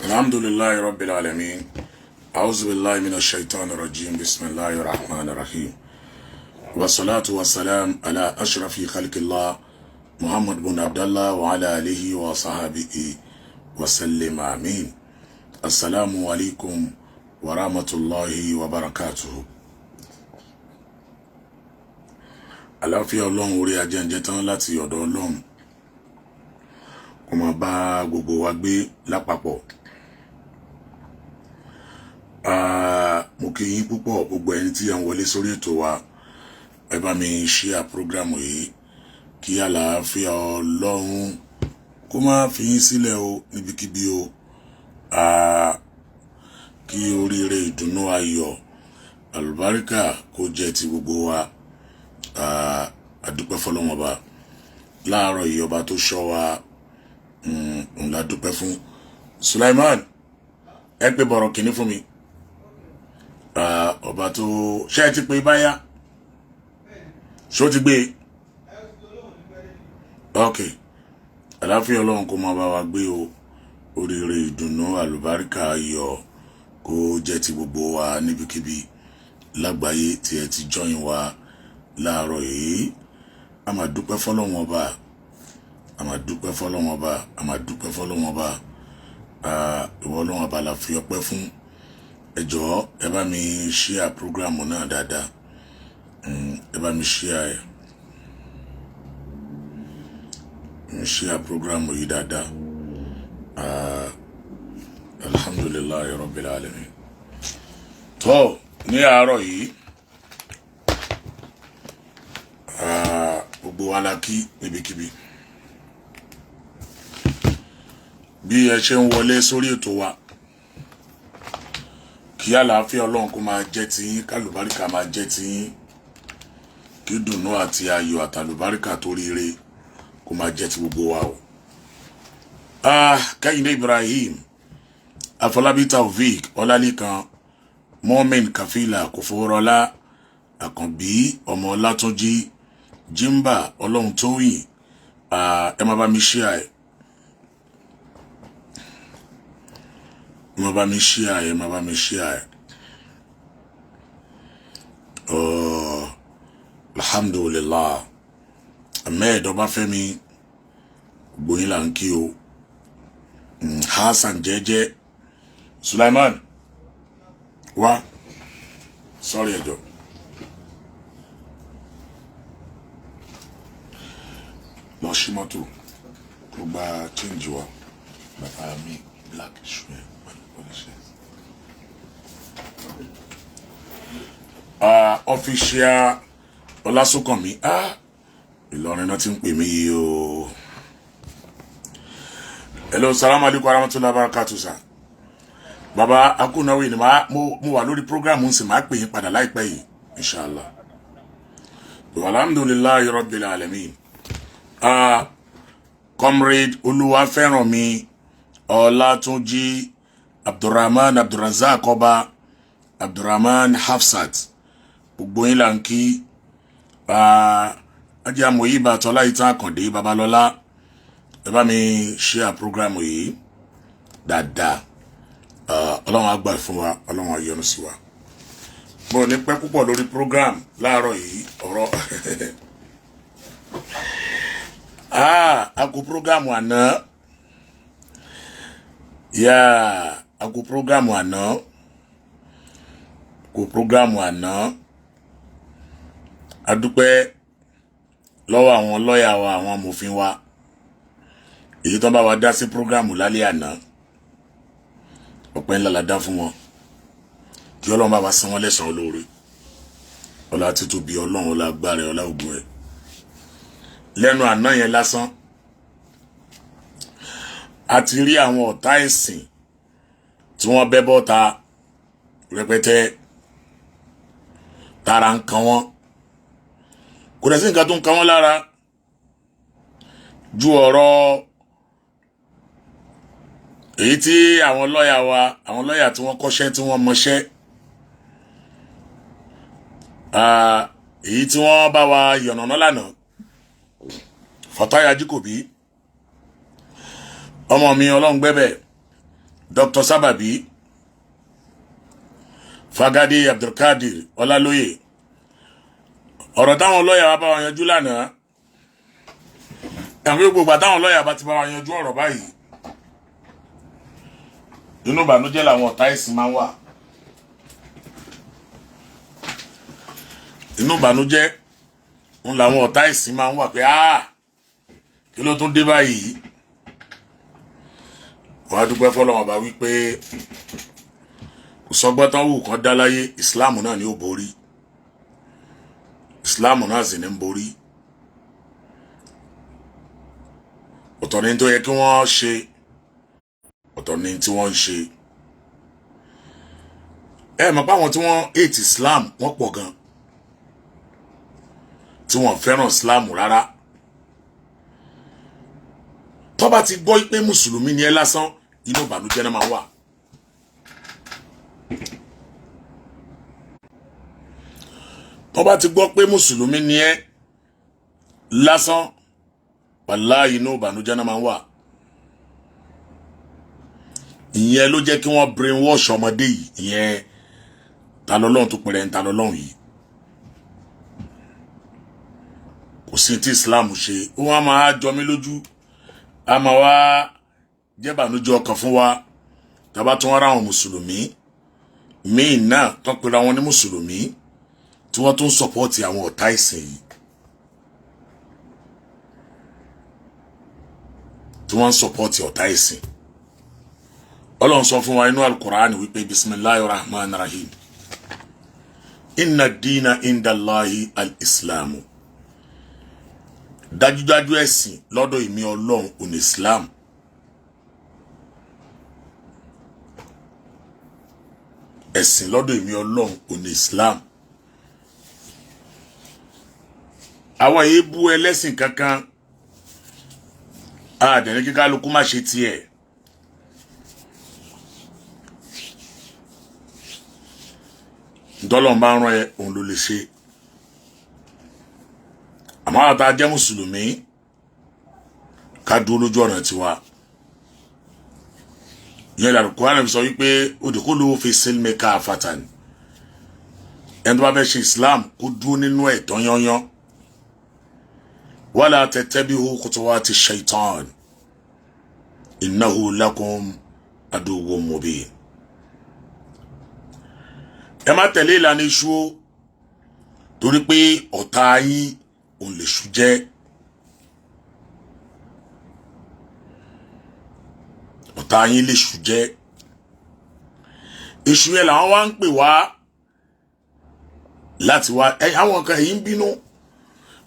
Alhamdulillahi rabbil alamin. A'udhu billahi minash shaitani rajim. Bismillahir rahmanir rahim. Wassalatu wassalam ala ashrafi khalqillah Muhammad bin Abdullah wa ala alihi wa sahabihi wa sallim amin. Assalamu alaikum wa rahmatullahi wa barakatuhu. Àlàáfíà Ọlọ́run, orí ajẹ́njẹ́ tán láti ọ̀dọ̀ Ọlọ́run kó máa bá gbogbo wa gbé lápapọ̀. Mo kí yín púpọ̀, gbogbo ẹni tí ẹ ń wọlé sórí ètò wa. Ẹ bá mi share program yìí kí àlàáfíà Ọlọ́run kó má fi yín sílẹ̀ o níbikíbi o. Kí oríire, ìdùnnú, ayọ̀, àlùbáríkà kó jẹ́ ti gbogbo wa. A dúpẹ́ fọ́lọ́run ọba láàárọ̀ yìí, ọba tó ṣọ́ wa ń la dúpẹ́ fún. Sulaiman, ẹ pé bọ̀rọ̀ kìíní fún mi. Ọba tó ṣe é ti pé báyà ṣó ti gbé? Ok, àlàáfíà Ọlọ́run kó máa bá wa gbé o. Oríire, ìdùnnú, àlùbáríkà, ayọ̀ kó jẹ́ ti gbogbo wa níbikíbi lágbàáyé tí ẹ ti join wa láàárọ̀ yìí. A máa dúpẹ́ fọ́lọ́run ọba, a máa dúpẹ́ fọ́lọ́run ọba, a máa dúpẹ́ fọ́lọ́run ọba. Ìwọ Ọlọ́run ọba la fi ọpẹ́ fún. Ẹ jọ̀ọ́, ẹ bá mi share program náà dáadáa. Ẹ bá mi share, ẹ share program yìí dáadáa. Alhamdulillahi rabbil alamin. Tó ní àárọ̀ yìí, gbogbo wa la kí níbikíbi bí ẹ ṣe ń wọlé sórí ètò wa. Kí àlàáfíà Ọlọ́run kó máa jẹ́ tiyín, kálùbáríkà máa jẹ́ tiyín, kí dùnnú àti ayọ̀ àtàlùbáríkà tó ríire kó máa jẹ́ ti gbogbo wa o. Kẹ́hìndé Ibrahim, Afọlábí Taofik Ọlálẹ́kan, Mọ́mìn Kàfílà Kòfowórọ́lá, Àkànbí ọmọ Ọlátúnjí, Jimba Ọlọ́run Tóyìn, ẹ má bá mi share ẹ, má bá mi share ẹ, má bá mi share ẹ. Alhamdulillah. Ahmed Ọbáfẹ́mi, gbóyin là ń kí o. Hasan Jẹ́jẹ́, Sulaiman wá sọrí ẹjọ lọ sí mọ́tò kó gba change wa. Bàbá mi, black shoe ẹ pẹ̀lú pọlíṣẹ. Official Ọlásùnkànmí, Ìlọrin náà ti ń pè mí yìí o. Hello, salamu alaykum warahmatullahi wabarakatuh sir. Baba akunawe ni mo wà lórí program ń sì máa pè yín padà láìpẹ́ yìí, inshallah. Alhamdulillahi rabbil alamin. Comrade Olúwafẹ́rànmi Ọlátúnjí, Abdulrahman Abdulrazak Ọba, Abdulrahman Hafsat, gbogbo yín là ń kí. Ajé amòyíba Tọ́lá Ìtàn Àkàndé Babalọ́lá, ẹ bá mi share program yìí dáadáa. Ọlọ́run á gbà fún wa, Ọlọ́run á yọ́nú sí wa. Mo ní pẹ́ púpọ̀ lórí program láàárọ̀ yìí. Ọ̀rọ̀ a kú program àná, yá a kú program àná, kú program àná. A dúpẹ́ lọ́wọ́ àwọn lọ́ọ̀yà wa, àwọn amòfin wa, èyí tó ń bá wa dá sí program lálẹ́ àná. Ọpẹ́ ńlá la dá fún wọn. Kí Ọlọ́run bá wa san wọ́n lẹ́san olóore. Ọlá títóbi Ọlọ́run, ọlá agbára, ọlá ògùn ẹ̀. Lẹ́nu àná yẹn lásán, a ti rí àwọn ọ̀tá ẹ̀sìn tí wọ́n bẹ́ bọ́ta rẹpẹtẹ, tara ń kan wọ́n. Kò dẹ̀ sí nǹkan tó ń kan wọ́n lára ju ọ̀rọ̀ èyí tí àwọn lọ́ọ̀yà wa, àwọn lọ́ọ̀yà tí wọ́n kọ́ṣẹ́, tí wọ́n mọṣẹ́, èyí tí wọ́n bá wa yànnàná lánàá. Fatai Ajíkòbí, ọmọ mi, Ọlọ́run gbẹ́bẹ̀. Dr. Sábàbí Fagade Abdulkadir Ọlálóyè, ọ̀rọ̀ táwọn lọ́ọ̀yà wa bá wa yanjú lánàá, ẹ̀wọ̀n gbogbo àtàwọn lọ́ọ̀yà bá ti bá wa yanjú ọ̀rọ̀ báyìí, inú ìbànújẹ́ làwọn ọ̀tá ẹ̀sìn máa ń wà. Inú ìbànújẹ́ ń làwọn ọ̀tá ẹ̀sìn máa ń wà pé áà, kí ló tún dé báyìí? Wọ́n á dúpẹ́ fọlọ́wọ́n bá wípé kò sọgbọ́n tán wù kán dá láyé, ìsìláàmù náà ni ó borí, ìsìláàmù náà sì ní ń borí. Ọ̀tọ̀ ni tó yẹ kí wọ́n ṣe, ọ̀tọ̀ ni tí wọ́n ń ṣe. Ẹ mọ̀ pé àwọn tí wọ́n hate Islam wọ́n pọ̀ gan, tí wọ́n fẹ́ràn Islam rárá. Tó bá ti gbọ́ pé mùsùlùmí ni ẹ lásán, inú ìbànújẹ́ náà máa wà. Tó bá ti gbọ́ pé mùsùlùmí ni ẹ lásán, wàláhì inú ìbànújẹ́ náà máa wà. Ìyẹn ló jẹ́ kí wọ́n brainwash ọmọdé yìí. Ìyẹn ta lọ́lọ́run tó pẹ̀rẹ̀ ń ta lọ́lọ́run yìí, kò sí tí Islam ṣe. Ó wá máa jọ mí lójú, a máa wá jẹ́ ìbànújẹ́ ọkàn fún wa tàbá tún wá ráwọn mùsùlùmí míì náà tán pera wọn ní mùsùlùmí tí wọ́n tún sọ̀pọ́ọ̀tì àwọn ọ̀tá ìsìn yìí, tí wọ́n ń sọ̀pọ́ọ̀tì ọ̀tá ìsìn. Ọlọ́run sọ fún wa inú alukur'an wípé bisimilahi rahman rahim, inna dina indallahi al-islamu. Dájúdájú ẹ̀sìn lọ́dọ̀ èmi Ọlọ́run òní Islam. Ẹ̀sìn lọ́dọ̀ èmi Ọlọ́run òní Islam. Àwọn èébú ẹlẹ́sìn kankan àdẹ̀ní kí kálukú má ṣe tiẹ̀. Ntọ́lọ́n bá ń rán ẹ, òun ló lè ṣe. Àmọ́ àwọn tá a jẹ́ mùsùlùmí, ká dúró lójú ọ̀nà tiwa. Ìyẹn ìlànà Kùránì fi sọ wípé udkhulu fi silmi kaafatan. Ẹni tó bá fẹ́ ṣe Islam kó dúró nínú ẹ̀ tán yányán. Wala tattabi'u khutuwati shaitan innahu lakum aduwwun mubin. Ẹ má tẹ̀lé ìlànà iṣu o, torí pé ọ̀tá yín òun lè ṣu jẹ́. Ọ̀tá yín lè ṣu jẹ́. Èṣù yẹn làwọn wá ń pè wá láti wá. Ẹ àwọn kan èyí ń bínú.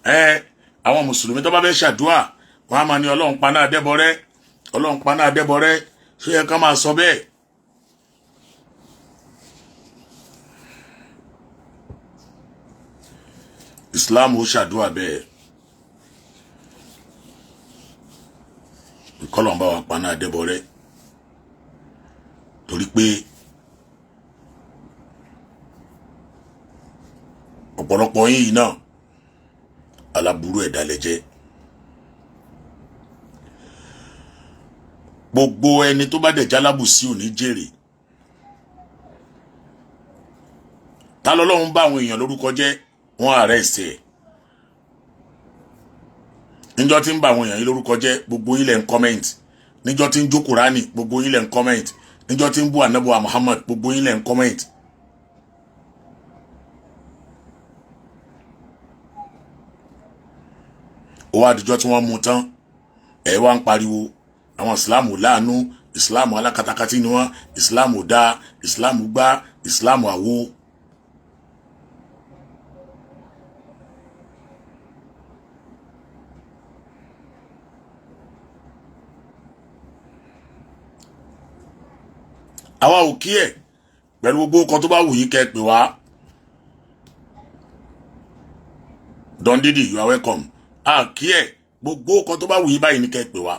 Ẹ àwọn mùsùlùmí tó bá fẹ́ ṣàdúà, wọn á máa ní Ọlọ́run paná adẹ́bọrẹ́, Ọlọ́run paná adẹ́bọrẹ́. Ṣé yẹ ká máa sọ bẹ́ẹ̀? Islam ó ṣàdúrà bẹ́ẹ̀, ìkọlọ̀ ń bá wa paná adẹ́bọrẹ́, torí pé ọ̀pọ̀lọpọ̀ yín yìí náà aláburú ẹ̀dá lẹ jẹ́. Gbogbo ẹni tó bá dẹ̀ jálábùsí ò ní jèrè. Ta lọ́lọ́run bá àwọn èèyàn lórúkọ jẹ́, wọ́n arrest ẹ̀. Níjọ́ tí ń bá àwọn èèyàn yìí lórúkọ jẹ́, gbogbo yín lẹ̀ ń comment. Níjọ́ tí ń jó Kùránì, gbogbo yín lẹ̀ ń comment. Níjọ́ tí ń bú ànábì Muhammad, gbogbo yín lẹ̀ ń comment. Ó wá àdìjọ́ tí wọ́n mú tán, ẹ̀ wá ń pariwo àwọn ìsìláàmù láàánú, ìsìláàmù alákatakátí ni wọ́n, ìsìláàmù dáa, ìsìláàmù gbá, ìsìláàmù àwo. Àwa ò kí ẹ̀ pẹ̀lú gbogbo ọkọ̀ tó bá wù yín kẹ́ ẹ pè wá. Don Didi, you are welcome. A kí ẹ̀ gbogbo ọkọ̀ tó bá wù yín báyìí ní kẹ́ ẹ pè wá.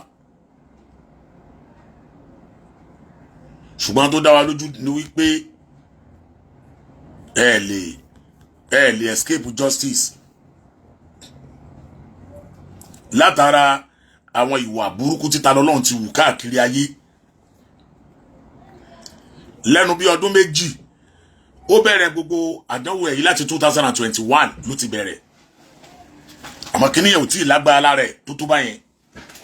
Ṣùgbọ́n tó dá wa lójú ni wípé ẹ lè escape justice látara àwọn ìwà burúkú títa lọ́lọ́run ti wù káàkiri ayé. Lẹ́nu bí ọdún 2, ó bẹ̀rẹ̀ gbogbo àdánwò ẹ̀ yìí láti 2021 ló ti bẹ̀rẹ̀, àmọ́ kíní yẹn ò tí ì lágbára lára ẹ̀ tó tó báyẹn.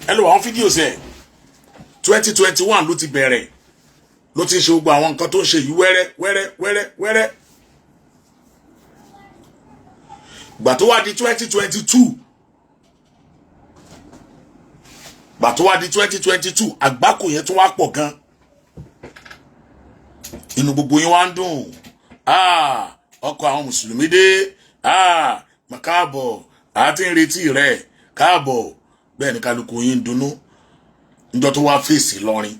Ẹ lọ àwọn fídíò sẹ̀, 2021 ló ti bẹ̀rẹ̀, ló ti ń ṣe gbogbo àwọn nǹkan tó ń ṣe yìí wẹ́rẹ́ wẹ́rẹ́ wẹ́rẹ́ wẹ́rẹ́. Gbà tó wá di 2022, gbà tó wá di 2022, àgbákò yẹn tún wá pọ̀ gan. Inú gbogbo yín wá ń dùn. Ah, ọkọ àwọn mùsùlùmí dé. Ah, káàbọ̀, àti ń retí rẹ̀, káàbọ̀. Bẹ́ẹ̀ ni kálukú yín ń dunnú. Níjọ́ tó wá fèsì lọ́rin,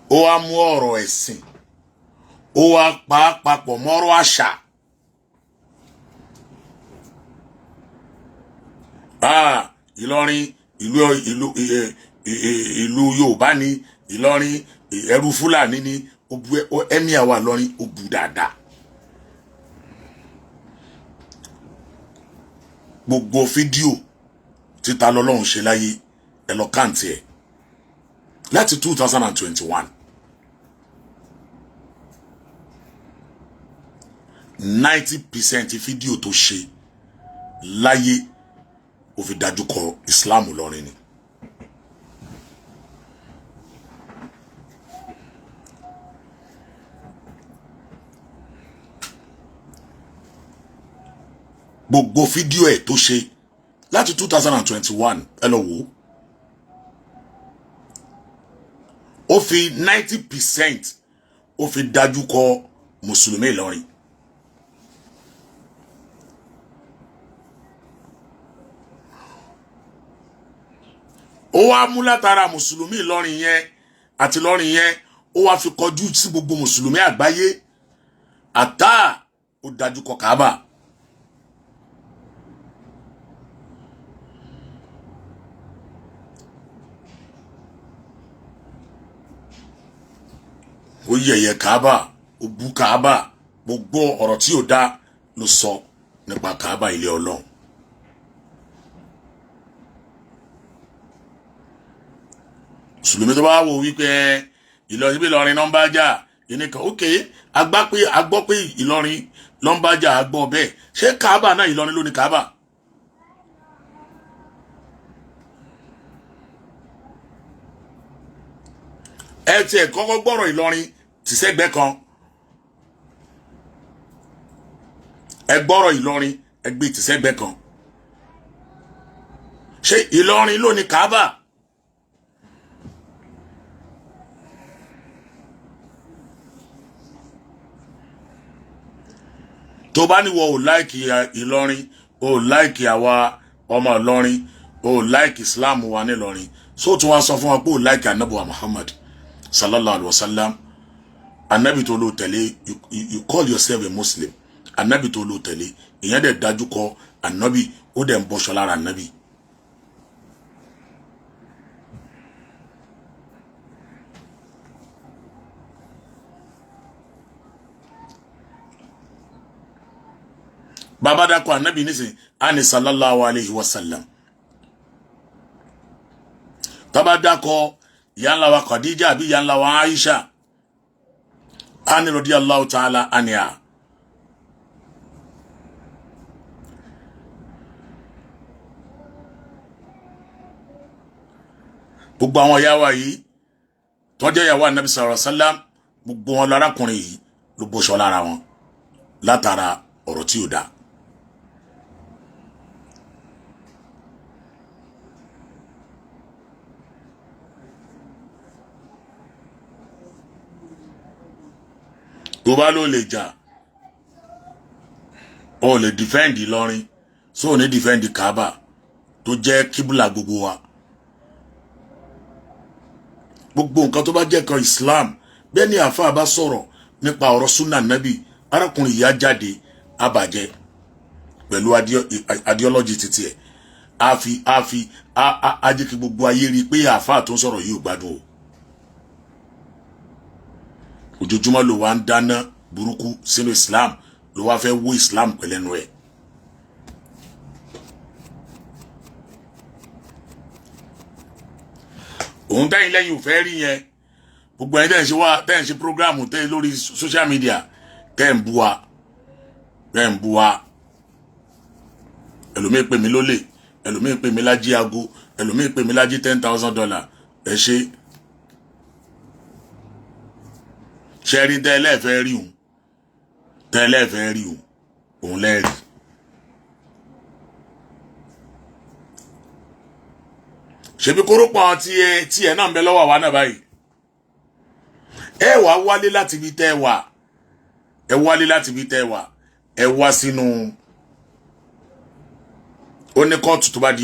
ó wá mú ọ̀rọ̀ ẹ̀sìn, ó wá pa á papọ̀ mọ́rọ̀ àṣà. Ah, Ìlọrin, ìlú Yorùbá ni Ìlọrin, ẹrú Fúlàní ni. Ó bu emir wa Ìlọrin, ó bu dáadáa. Gbogbo fídíò títa lọ́lọ́run ṣe láyé, ẹ lọ count ẹ̀ láti 2021. 90% fídíò tó ṣe láyé, ó fi dájú kọ Islam lọrin ni. Gbogbo fídíò ẹ̀ tó ṣe láti 2021, ẹ lọ wò ó, ó fi 90%, ó fi dájú kọ mùsùlùmí Ìlọrin. Ó wá mú látara mùsùlùmí Ìlọrin yẹn àti Ìlọrin yẹn, ó wá fi kọjú sí gbogbo mùsùlùmí àgbáyé, àtà ó dájú kọ Kaaba. Ó yẹ̀yẹ́ Kaaba, ó bú Kaaba, gbogbo ọ̀rọ̀ tí ò dá ló sọ nípa Kaaba, ilé Ọlọ́run. Mùsùlùmí tó bá wò wípé Ìlọrin bí Ìlọrin náà ń bá jà ìníkan, ok, agbá pé agbọ́ pé Ìlọrin ló ń bá jà, agbọ́ bẹ́ẹ̀. Ṣé Kaaba náà, Ìlọrin ló ní Kaaba? Ẹ tiẹ̀ kọ́kọ́ gbọ́rọ̀ Ìlọrin tìṣẹ́gbẹ́ kan, ẹ gbọ́rọ̀ Ìlọrin, ẹ gbé tìṣẹ́gbẹ́ kan. Ṣé Ìlọrin ló ní Kaaba? Tó bá ní wọ ò like Ìlọrin, ò like àwa ọmọ Ìlọrin, ò like Islam wa nílọrin, so tún wá sọ fún wa pé ò like anabuwa Muhammad sallallahu alaihi wa sallam, anabi tó ló tẹ̀lé. You call yourself a Muslim. Anabi tó ló tẹ̀lé, ìyẹn dẹ̀ dájú kọ anabi, ó dẹ̀ ń bọ́ṣọ lára anabi. Bàbá dákọ anabi nísìn, ani sallallahu alayhi wa sallam. Tọ́ba dákọ ìyá ńlá wa Khadija àbí ìyá ńlá wa Aisha, ani radiyallahu ta'ala anha. Gbogbo àwọn ìyá wa yìí tọ́jú ìyàwó anabi sallallahu alayhi wa sallam, gbogbo wọn lárakùnrin yìí ló bọ́ṣọ lára wọn látara ọ̀rọ̀ tí ò dáa. Tó bá ló lè jà, ó lè defend Ìlọrin, so ní defend Kaaba tó jẹ́ kíbùlà gbogbo wa. Gbogbo nǹkan tó bá jẹ́ kan Islam bẹ́ẹ̀ ni àáfàá bá sọ̀rọ̀ nípa ọ̀rọ̀ sunna nabi, arákùnrin yìí á jáde, á bàjẹ́ pẹ̀lú ideology títí ẹ̀, á fi á fi á á á jẹ́ kí gbogbo ayé rí i pé àáfàá tó ń sọ̀rọ̀ yìí ò gbádùn o. Ojoojúmọ́ ló wá ń dáná burúkú sínú Islam, ló wá fẹ́ wó Islam pẹ̀lẹ́nu ẹ̀. Òun tẹ́yìn lẹ́yìn ò fẹ́ rí yẹn. Gbogbo ẹ̀yin tẹ́yìn ṣe wá, tẹ́yìn ṣe program, tẹ́yìn lórí social media, tẹ́yìn bú wa, tẹ́yìn bú wa. Ẹlòmíì pè mí lólè, ẹlòmíì pè mí lájí aago, ẹlòmíì pè mí lájí $10,000. Ẹ ṣe ṣe rí tẹ́lẹ̀ fẹ́ rí òun, tẹ́lẹ̀ fẹ́ rí òun, òun lẹ́rìí. Ṣebí kórópọ̀ tiẹ̀ náà ń bẹ lọ́wọ́ àwa náà báyìí. Ẹ wá wálé láti ibi tẹ́ ẹ wà, ẹ wálé láti ibi tẹ́ ẹ wà, ẹ wá sínú ó ní kóòtù tó bá di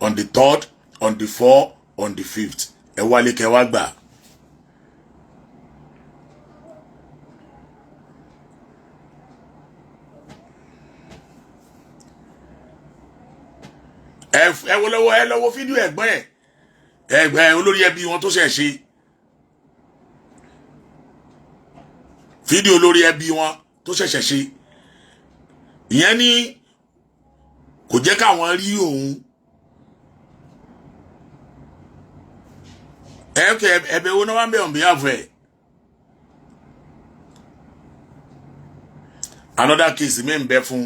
on the third, on the four, on the fifth. Ẹ wálé kẹ wá gbà. Ẹ wo lọ́wọ́, ẹ lọ́wọ́ fídíò ẹ̀gbọ́n ẹ̀, ẹgbẹ́ olórí ẹbí wọn tó ṣẹ̀ ṣe fídíò, olórí ẹbí wọn tó ṣẹ̀ṣẹ̀ ṣe ìyẹn ní kò jẹ́ káwọn rí òun. Ẹ kẹ ẹ̀bẹ̀ wo náà wá ń bẹ̀ on behalf ẹ̀. Another case mi ń bẹ fún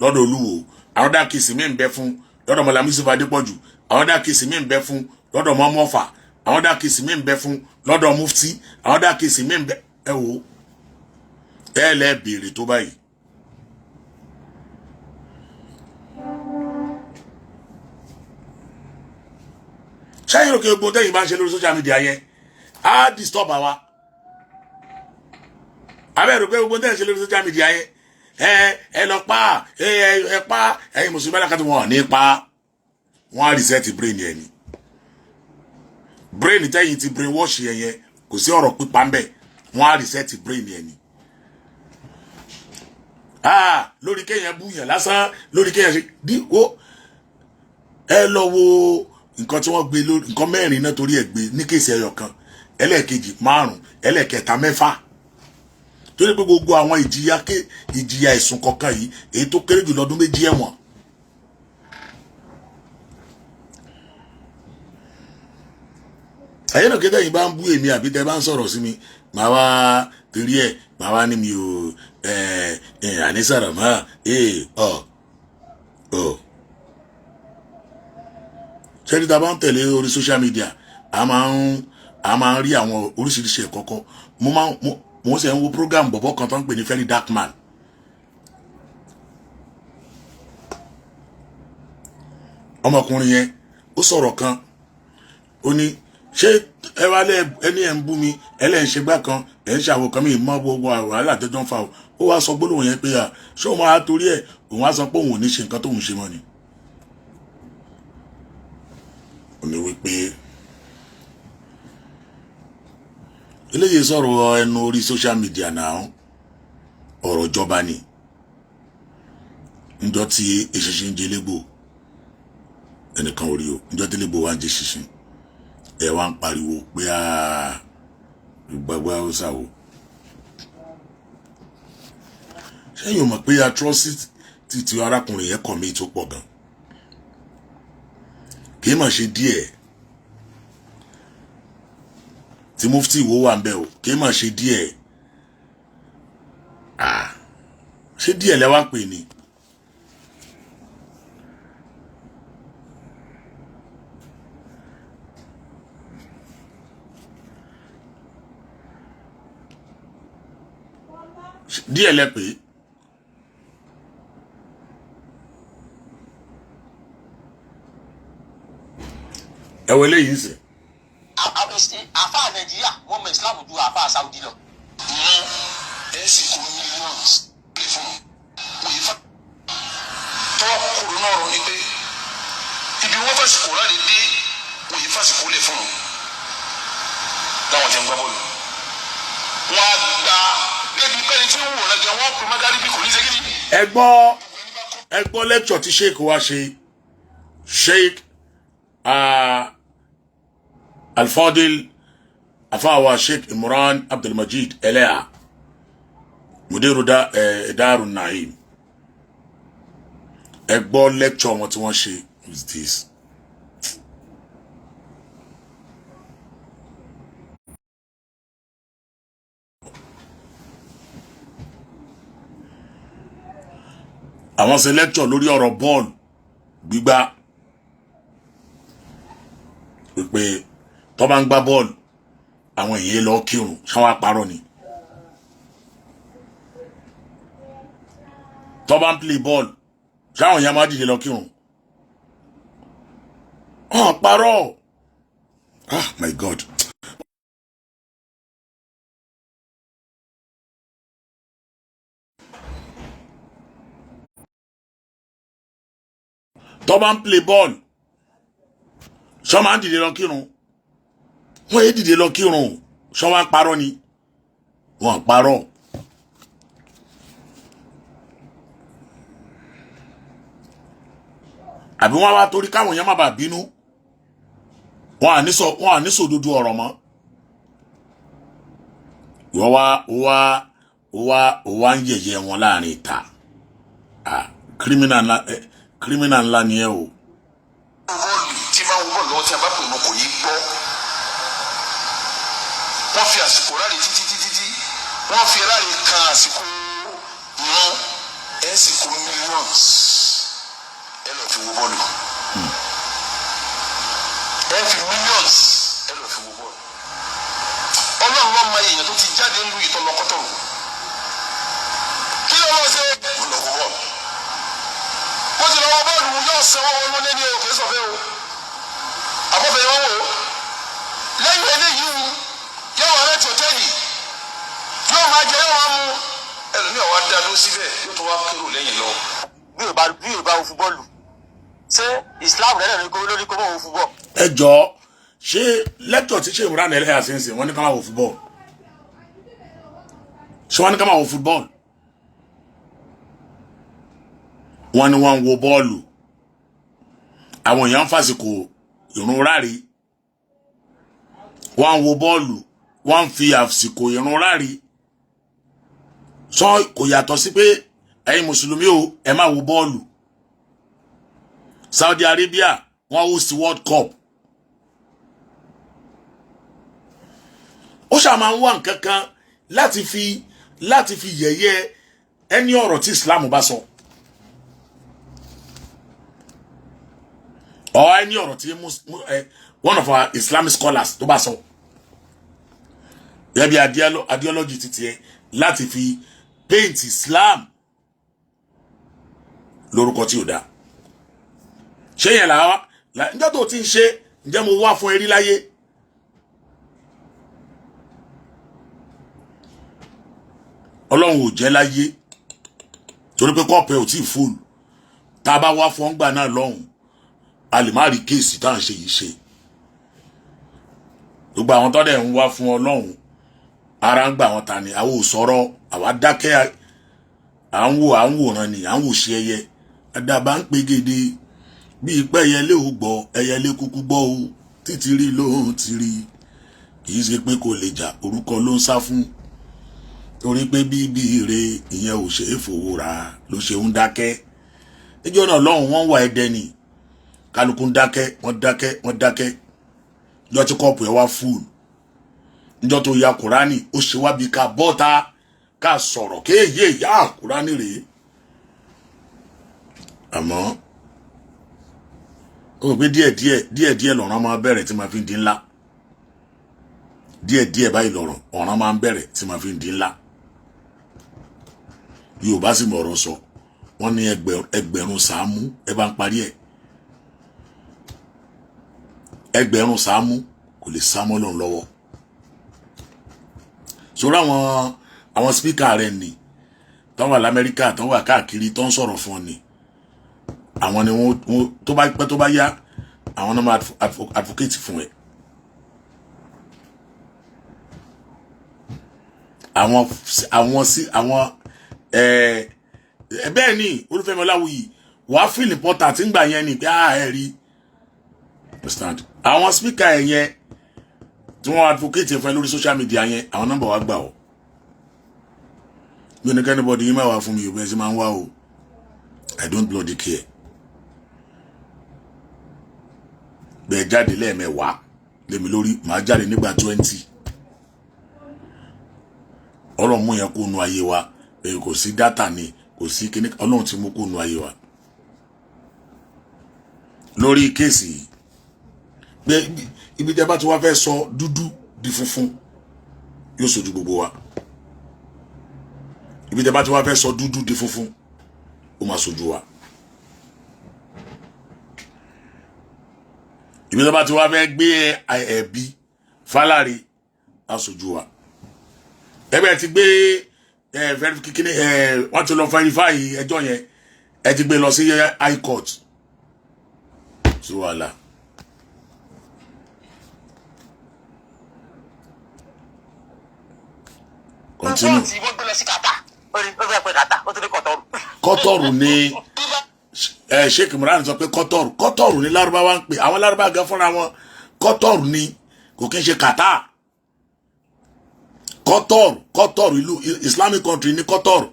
lọ́dọ̀ Olúwo, another case mi ń bẹ fún lọ́dọ̀ Mọ̀lámí Yusuf Adépọ̀jù, another case mi ń bẹ fún lọ́dọ̀ mọ́mọ́fà, another case mi ń bẹ fún lọ́dọ̀ mufti, another case mi ń bẹ. Ẹ wo, ẹ lẹ́ béèrè tó báyìí. Ṣẹ́yìn òkè gbogbo tẹ́yìn bá ń ṣe lórí social media yẹn á disturb àwa? Abẹ́rù pé gbogbo tẹ́yìn ṣe lórí social media yẹn, ẹ lọ pa, ẹ pa ẹ̀yin mùsùlùmí alákàtúntò wọn ní pa wọn á reset brain yẹn ni. Brain tẹ́yìn ti brain wash yẹn yẹn, kò sí ọ̀rọ̀ pípa ń bẹ̀. Wọ́n á reset brain yẹn ni. Ah, lórí kéèyàn bú yàn lásán, lórí kéèyàn ṣe dí ó, ẹ lọ wo nǹkan tí wọ́n gbé lórí nǹkan mẹ́rin náà torí ẹ̀ gbé ní case ẹyọ kan, ẹlẹ́ẹ̀kejì márùn, ẹlẹ́ẹ̀kẹta mẹ́fà, torí pé gbogbo àwọn ìjìyà ké ìjìyà ẹ̀sùn kọ̀ọ̀kan yìí, èyí tó kéré jù lọ́dún 2 ẹ̀wọ̀n. Ẹ̀yin náà kéde yìí bá ń bú èmi àbí tẹ́ bá ń sọ̀rọ̀ sí mi, màá wá torí ẹ̀ màá wá ní mi ò ẹ̀ ẹ̀ ànísàrà mọ́ ẹ̀ ọ̀ ọ̀. Ṣẹ́ni tá a bá ń tẹ̀lé orí social media, a máa ń rí àwọn oríṣiríṣi ẹ̀kọ́ kọ́. Mo máa ń mo ṣe ń wo program bọ̀bọ̀ kan tó ń pè ní Very Dark Man. Ọmọkùnrin yẹn ó sọ̀rọ̀ kan, ó ní ṣé ẹ wá lẹ ẹni ẹ̀ ń bú mi, ẹ lẹ́ ń ṣe gbá kan, ẹ̀ ń ṣàwò kan, mi mọ́ gbogbo wàhálà tó jọ ń fa o. Ó wá sọ gbólóhùn yẹn pé à ṣé òun máa torí ẹ̀ òun á sọ pé òun ò ní ṣe nǹkan tóun ṣe mọ́ ni. Ó ní wípé eléyìí sọ̀rọ̀ ẹnu orí social media náà, ọ̀rọ̀ ìjọba ni. Njọ́ tí eṣinṣin ń jẹ légbò ẹnìkan ò rí o, njọ́ tí légbò wá ń jẹ ṣinṣin, ẹ wá ń pariwo pé gbàgbà ó ṣàwò. Ṣẹ́yìn ò mọ̀ pé atrocity tí arákùnrin yẹn kọ̀ mí tó pọ̀ gan, kì í mà ṣe díẹ̀. Tí mufti Ìwó wà ń bẹ̀ o, kì í mà ṣe díẹ̀. Ṣé díẹ̀ lẹ wá pè ní. Díẹ̀ lẹ pè é. Ẹ wọ eléyìí sìn. Àfa Nàìjíríà, wọ́n mọ Islam ju àfa Saudi lọ. Ẹ sì kó millions lè fún un òye fa tọ́wọ́ kúrò náà rọ ni pé ibi wọ́n fàsìkò láti dé òye fàsìkò lè fún un láwọn jẹ́ ń gbá bọ́ọ̀lù wọn á gba débi pẹ́ni tí ń wò lọ́jọ́ wọn pè magaribi kò ní ṣe kí ni. Ẹ gbọ́ lecture tí sheik wa ṣe, Sheik Alfadil afaawa Sheik Imran Abdulmajid Eleha, mudiru da Darun Naim. Ẹ gbọ́ lecture wọn tí wọ́n ṣe is this. Àwọn ṣe lecture lórí ọ̀rọ̀ bọ́ọ̀lù gbígbá, wípé tó bá ń gbá bọ́ọ̀lù, àwọn èèyàn lọ kírun. Ṣáwọn àparọ́ ni? Tó bá ń play bọ́ọ̀lù, ṣáwọn èèyàn máa dìde lọ kírun? Hàn parọ́. Ah, my God. Tó bá ń play bọ́ọ̀lù, ṣọ́ máa ń dìde lọ kírun? Wọ́n yé dìde lọ kírun. Ṣọ́ wá parọ́ ni? Wọ́n parọ́. Àbí wọ́n wá torí káwọn èèyàn má bàa bínú, wọ́n à ní sọ òdodo ọ̀rọ̀ mọ́. Wọ́n wá ń yẹ̀yẹ́ wọn láàrin ìta. Ah, criminal ńlá, criminal ńlá ni ẹ o. Bọ́ọ̀lù tí máa ń wọ́ lọ́wọ́, tí a bá pè mọ́, kò ní gbọ́. Wọ́n fi àsìkò ráre títí títí tí wọ́n fi ráre kan àsìkò ìran. Ẹ̀ sì kó millions, ẹ lọ́ọ́ fi wo bọ́ọ̀lù. Ẹ fi millions, ẹ lọ́ọ́ fi wo bọ́ọ̀lù. Ọlọ́run ló mọ èèyàn tó ti jáde ń lu ìtọ́lọ́kọ́tọ̀. Kí ló wọ́n ṣe? Wọ́n lọ wo bọ́ọ̀lù. Wọ́n ti lọ wo bọ́ọ̀lù, yóò sanwó wọn lé ní òkè sọ̀fẹ́ o, àbọ̀fẹ́ wọn wò ó. Lẹ́yìn eléyìí wù, yóò wà rẹ́tì hòtẹ́ẹ̀lì, yóò máa jẹ, yóò máa mu. Ẹlòmíì wá dá dúró síbẹ̀, yóò tún wá kérò lẹ́yìn lọ. Bí o bá wo fúbọ́ọ̀lù, ṣé Islam rẹ̀ lórí kó lórí kó mọ̀ wo fúbọ́ọ̀? Ẹ jọ, ṣé lecture tí ṣe ìmúra nílẹ̀ àṣẹǹsìn, wọ́n ní ká máa wo football? Ṣé wọ́n ní ká máa wo football? Wọ́n ní wọ́n ń wo bọ́ọ̀lù, àwọn èèyàn ń fàsìkò ìrun ráre. Wọ́n ń wo bọ́ọ̀lù, wọ́n ń fi àsìkò ìrun ráre. Sọ kò yàtọ̀ sí pé ẹ̀yin mùsùlùmí o, ẹ má wo bọ́ọ̀lù. Saudi Arabia, wọ́n host World Cup. Ó ṣáà máa ń wá nǹkan kan láti fi yẹ̀yẹ́ ẹni ọ̀rọ̀ tí Islam bá sọ or ẹni ọ̀rọ̀ tí one of our Islamic scholars tó bá sọ, gẹ́gẹ́ bí ideology ti tiẹ̀, láti fi paint Islam lórúkọ tí ò dáa. Ṣé yẹn làwa ǹjẹ́ tó ti ń ṣe? Ǹjẹ́ mo wá fún erí láyé? Ọlọ́run ò jẹ́ láyé, torí pé cup ẹ̀ ò tí ì full. Tá a bá wá fún ọgbà náà lọ́hùn, a lè má rí case tá à ń ṣe yìí ṣe. Gbogbo àwọn tó dẹ̀ ń wá fún Ọlọ́run, ara ń gbà wọn ta ni. Àwọn ò sọ̀rọ̀, àwa dákẹ́, à ń wò, à ń wòran ni, à ń wò ṣe ẹyẹ. Àdàbà ń pegede bí pé ẹyẹlé ò gbọ́, ẹyẹlé kúkú gbọ́ o. Títí rí ló ń ti rí, kì í ṣe pé kò lè jà, orúkọ ló ń sá fún, torí pé bíbí ire ìyẹn ò ṣe é fowó ra, ló ṣe ń dákẹ́. Níjọ́ náà lọ́hùn, wọ́n wà ẹdẹ ni, kálukú ń dákẹ́, wọ́n dákẹ́, wọ́n dákẹ́. Níjọ́ tí cup ẹ̀ wá full, níjọ́ tó ya Kùránì, ó ṣe wá bí ká bọ́ta ká sọ̀rọ̀ kéèyé ìyá Kùránì rèé. Àmọ́ ó rò pé díẹ̀díẹ̀ díẹ̀díẹ̀ lọ̀ràn máa bẹ̀rẹ̀ tí máa fi ń di ńlá. Díẹ̀díẹ̀ báyìí lọ̀rọ̀ ọ̀ràn máa ń bẹ̀rẹ̀ tí máa fi ń di ńlá. Yorùbá sì mọ̀ ọ̀rọ̀ sọ, wọ́n ní ẹgbẹ̀rún sàámú, ẹ bá ń parí ẹ̀, ẹgbẹ̀rún sàámú kò lè sá mọ́ lọ́n lọ́wọ́. Sọ̀rọ̀ àwọn speaker rẹ̀ ni tó wà lamẹ́ríkà, tó wà káàkiri, tó ń sọ̀rọ̀ fún ọ ni, àwọn ni wọ́n, tó bá pẹ́ tó bá yá, àwọn náà máa advocate fún ẹ. Àwọn sí àwọn ẹ ẹ bẹ́ẹ̀ ni Olúfẹ́mi Ọláwuyì wàá feel important ńgbà yẹn ni pé ah, ẹ rí, understand, àwọn speaker ẹ yẹn tí wọ́n advocate fún ẹ lórí social media yẹn, àwọn nọ́mbà wa gbà ọ́. Mi ò ní k'anybody yín máa wá fún mi, yóò bẹ́ẹ̀ sì máa ń wá o. I don't bloody care. Bẹ́ẹ̀ jáde lẹ́ẹ̀mẹ́wàá lèmi lórí, màá jáde nígbà 20. Ọlọ́run mú yẹn kó nu ayé wa. Èyí kò sí data ni kò Kò sí kíní. Ọlọ́run ti mú kó nu ayé wa lórí case yìí pé ibi tẹ́ bá ti wá fẹ́ sọ dúdú di funfun, yóò sojú gbogbo wa. Ibi tẹ́ bá ti wá fẹ́ sọ dúdú di funfun, ó máa sojú wa. Ibi tẹ́ bá ti wá fẹ́ gbé ẹ̀bi fálárì, á sojú wa. Ẹgbẹ́ ti gbé ẹ kíní ẹ, wọ́n ti lọ verify ẹjọ́ yẹn, ẹ ti gbé lọ sí high court, sí wàhálà. Continue. Tí wọ́n gbé lọ sí Qatar, ó ní ó fẹ́ pé Qatar, ó tún ní Kọ̀tọ́rù. Kọ́tọ̀rù ni ẹ. Sheikh Imran sọ pé Kọ́tọ̀rù, Kọ́tọ̀rù ni Lárúbáwá ń pè. Àwọn Lárúbáwá gan fúnra wọn, Kọ́tọ̀rù ni, kò kí n ṣe Qatar. Kọ́tọ̀rù, Kọ́tọ̀rù, ìlú Islamic country ní Kọ́tọ̀rù.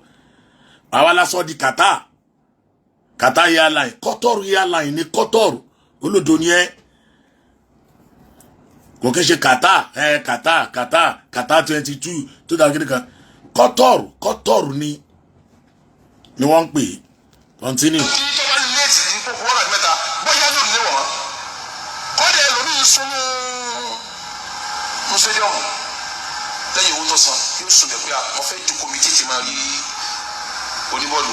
Àwa la sọ di Qatar, Qatar Airline. Kọ́tọ̀rù Airline ní Kọ́tọ̀rù. Olódo ni ẹ. Kò kí n ṣe Qatar. Ẹ Qatar, Qatar, Qatar 22 2000 kan. Kọ́tọ̀rù, Kọ́tọ̀rù ni wọ́n ń pè é. Continue. Tí tó bá late ní kókó wákàtí 3, bóyá yóò lé wọ̀n kọ́dà ẹlòmíín súnmú ní stadium lẹ́yìn owó tó san, yóò sùn bẹ̀ pé mo fẹ́ jókòó mi títí máa rí oníbọ̀ọ̀lù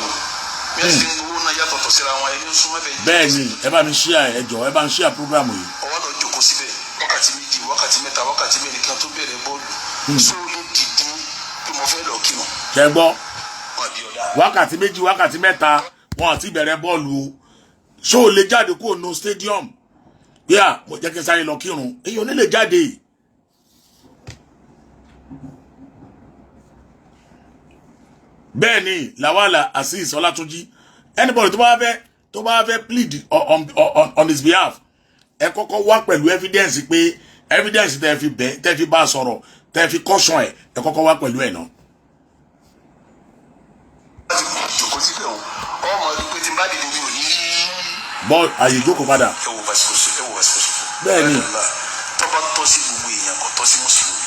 bí ẹ ti ń gbowó náà yàtọ̀tọ̀ síra wọn, ẹni ń sún mẹ́fẹ̀ẹ́. Bẹ́ẹ̀ ni, ẹ bá mi share, ẹ jọ̀ọ́, ẹ bá mi share program yìí. Ọwọ́ lọ jókòó síbẹ̀ wákàtí 2, wákàtí 3, wákàtí 4 kan tó bẹ̀rẹ̀ bọ́ọ̀lù, sóò lè dìde bí mo fẹ́ lọ kírun? Ṣẹ gbọ́? Wọn àbí ọ̀dà. Wákàtí 2, wákàtí 3, wọn àti bẹ̀rẹ̀ bọ́ọ̀lù o. Ṣó o lè jáde kúrò nínú stadium bí à mo jẹ́ kí n sáré lọ kírun? Èyí ò ní lè jáde. Bẹ́ẹ̀ ni Lawala Azeez Ọlátúnjí. Anybody tó bá fẹ́ plead on his behalf, ẹ kọ́kọ́ wá pẹ̀lú evidence pé evidence tẹ́ fi bẹ́, tẹ́ fi bá a sọ̀rọ̀, tẹ́ fi caution ẹ̀, ẹ kọ́kọ́ wá pẹ̀lú ẹ̀ náà. Jókòó síbẹ̀ o, ọmọ ọdún pé tí n bá dìde mi ò ní rí. Bọ́ àyè ìjókòó padà. Ẹ wo bàsíkò, ẹ wo bàsíkò sọfọ. Bẹ́ẹ̀ ni. Tó bá tọ́ sí gbogbo èèyàn, kò tọ́ sí mùsùlùmí.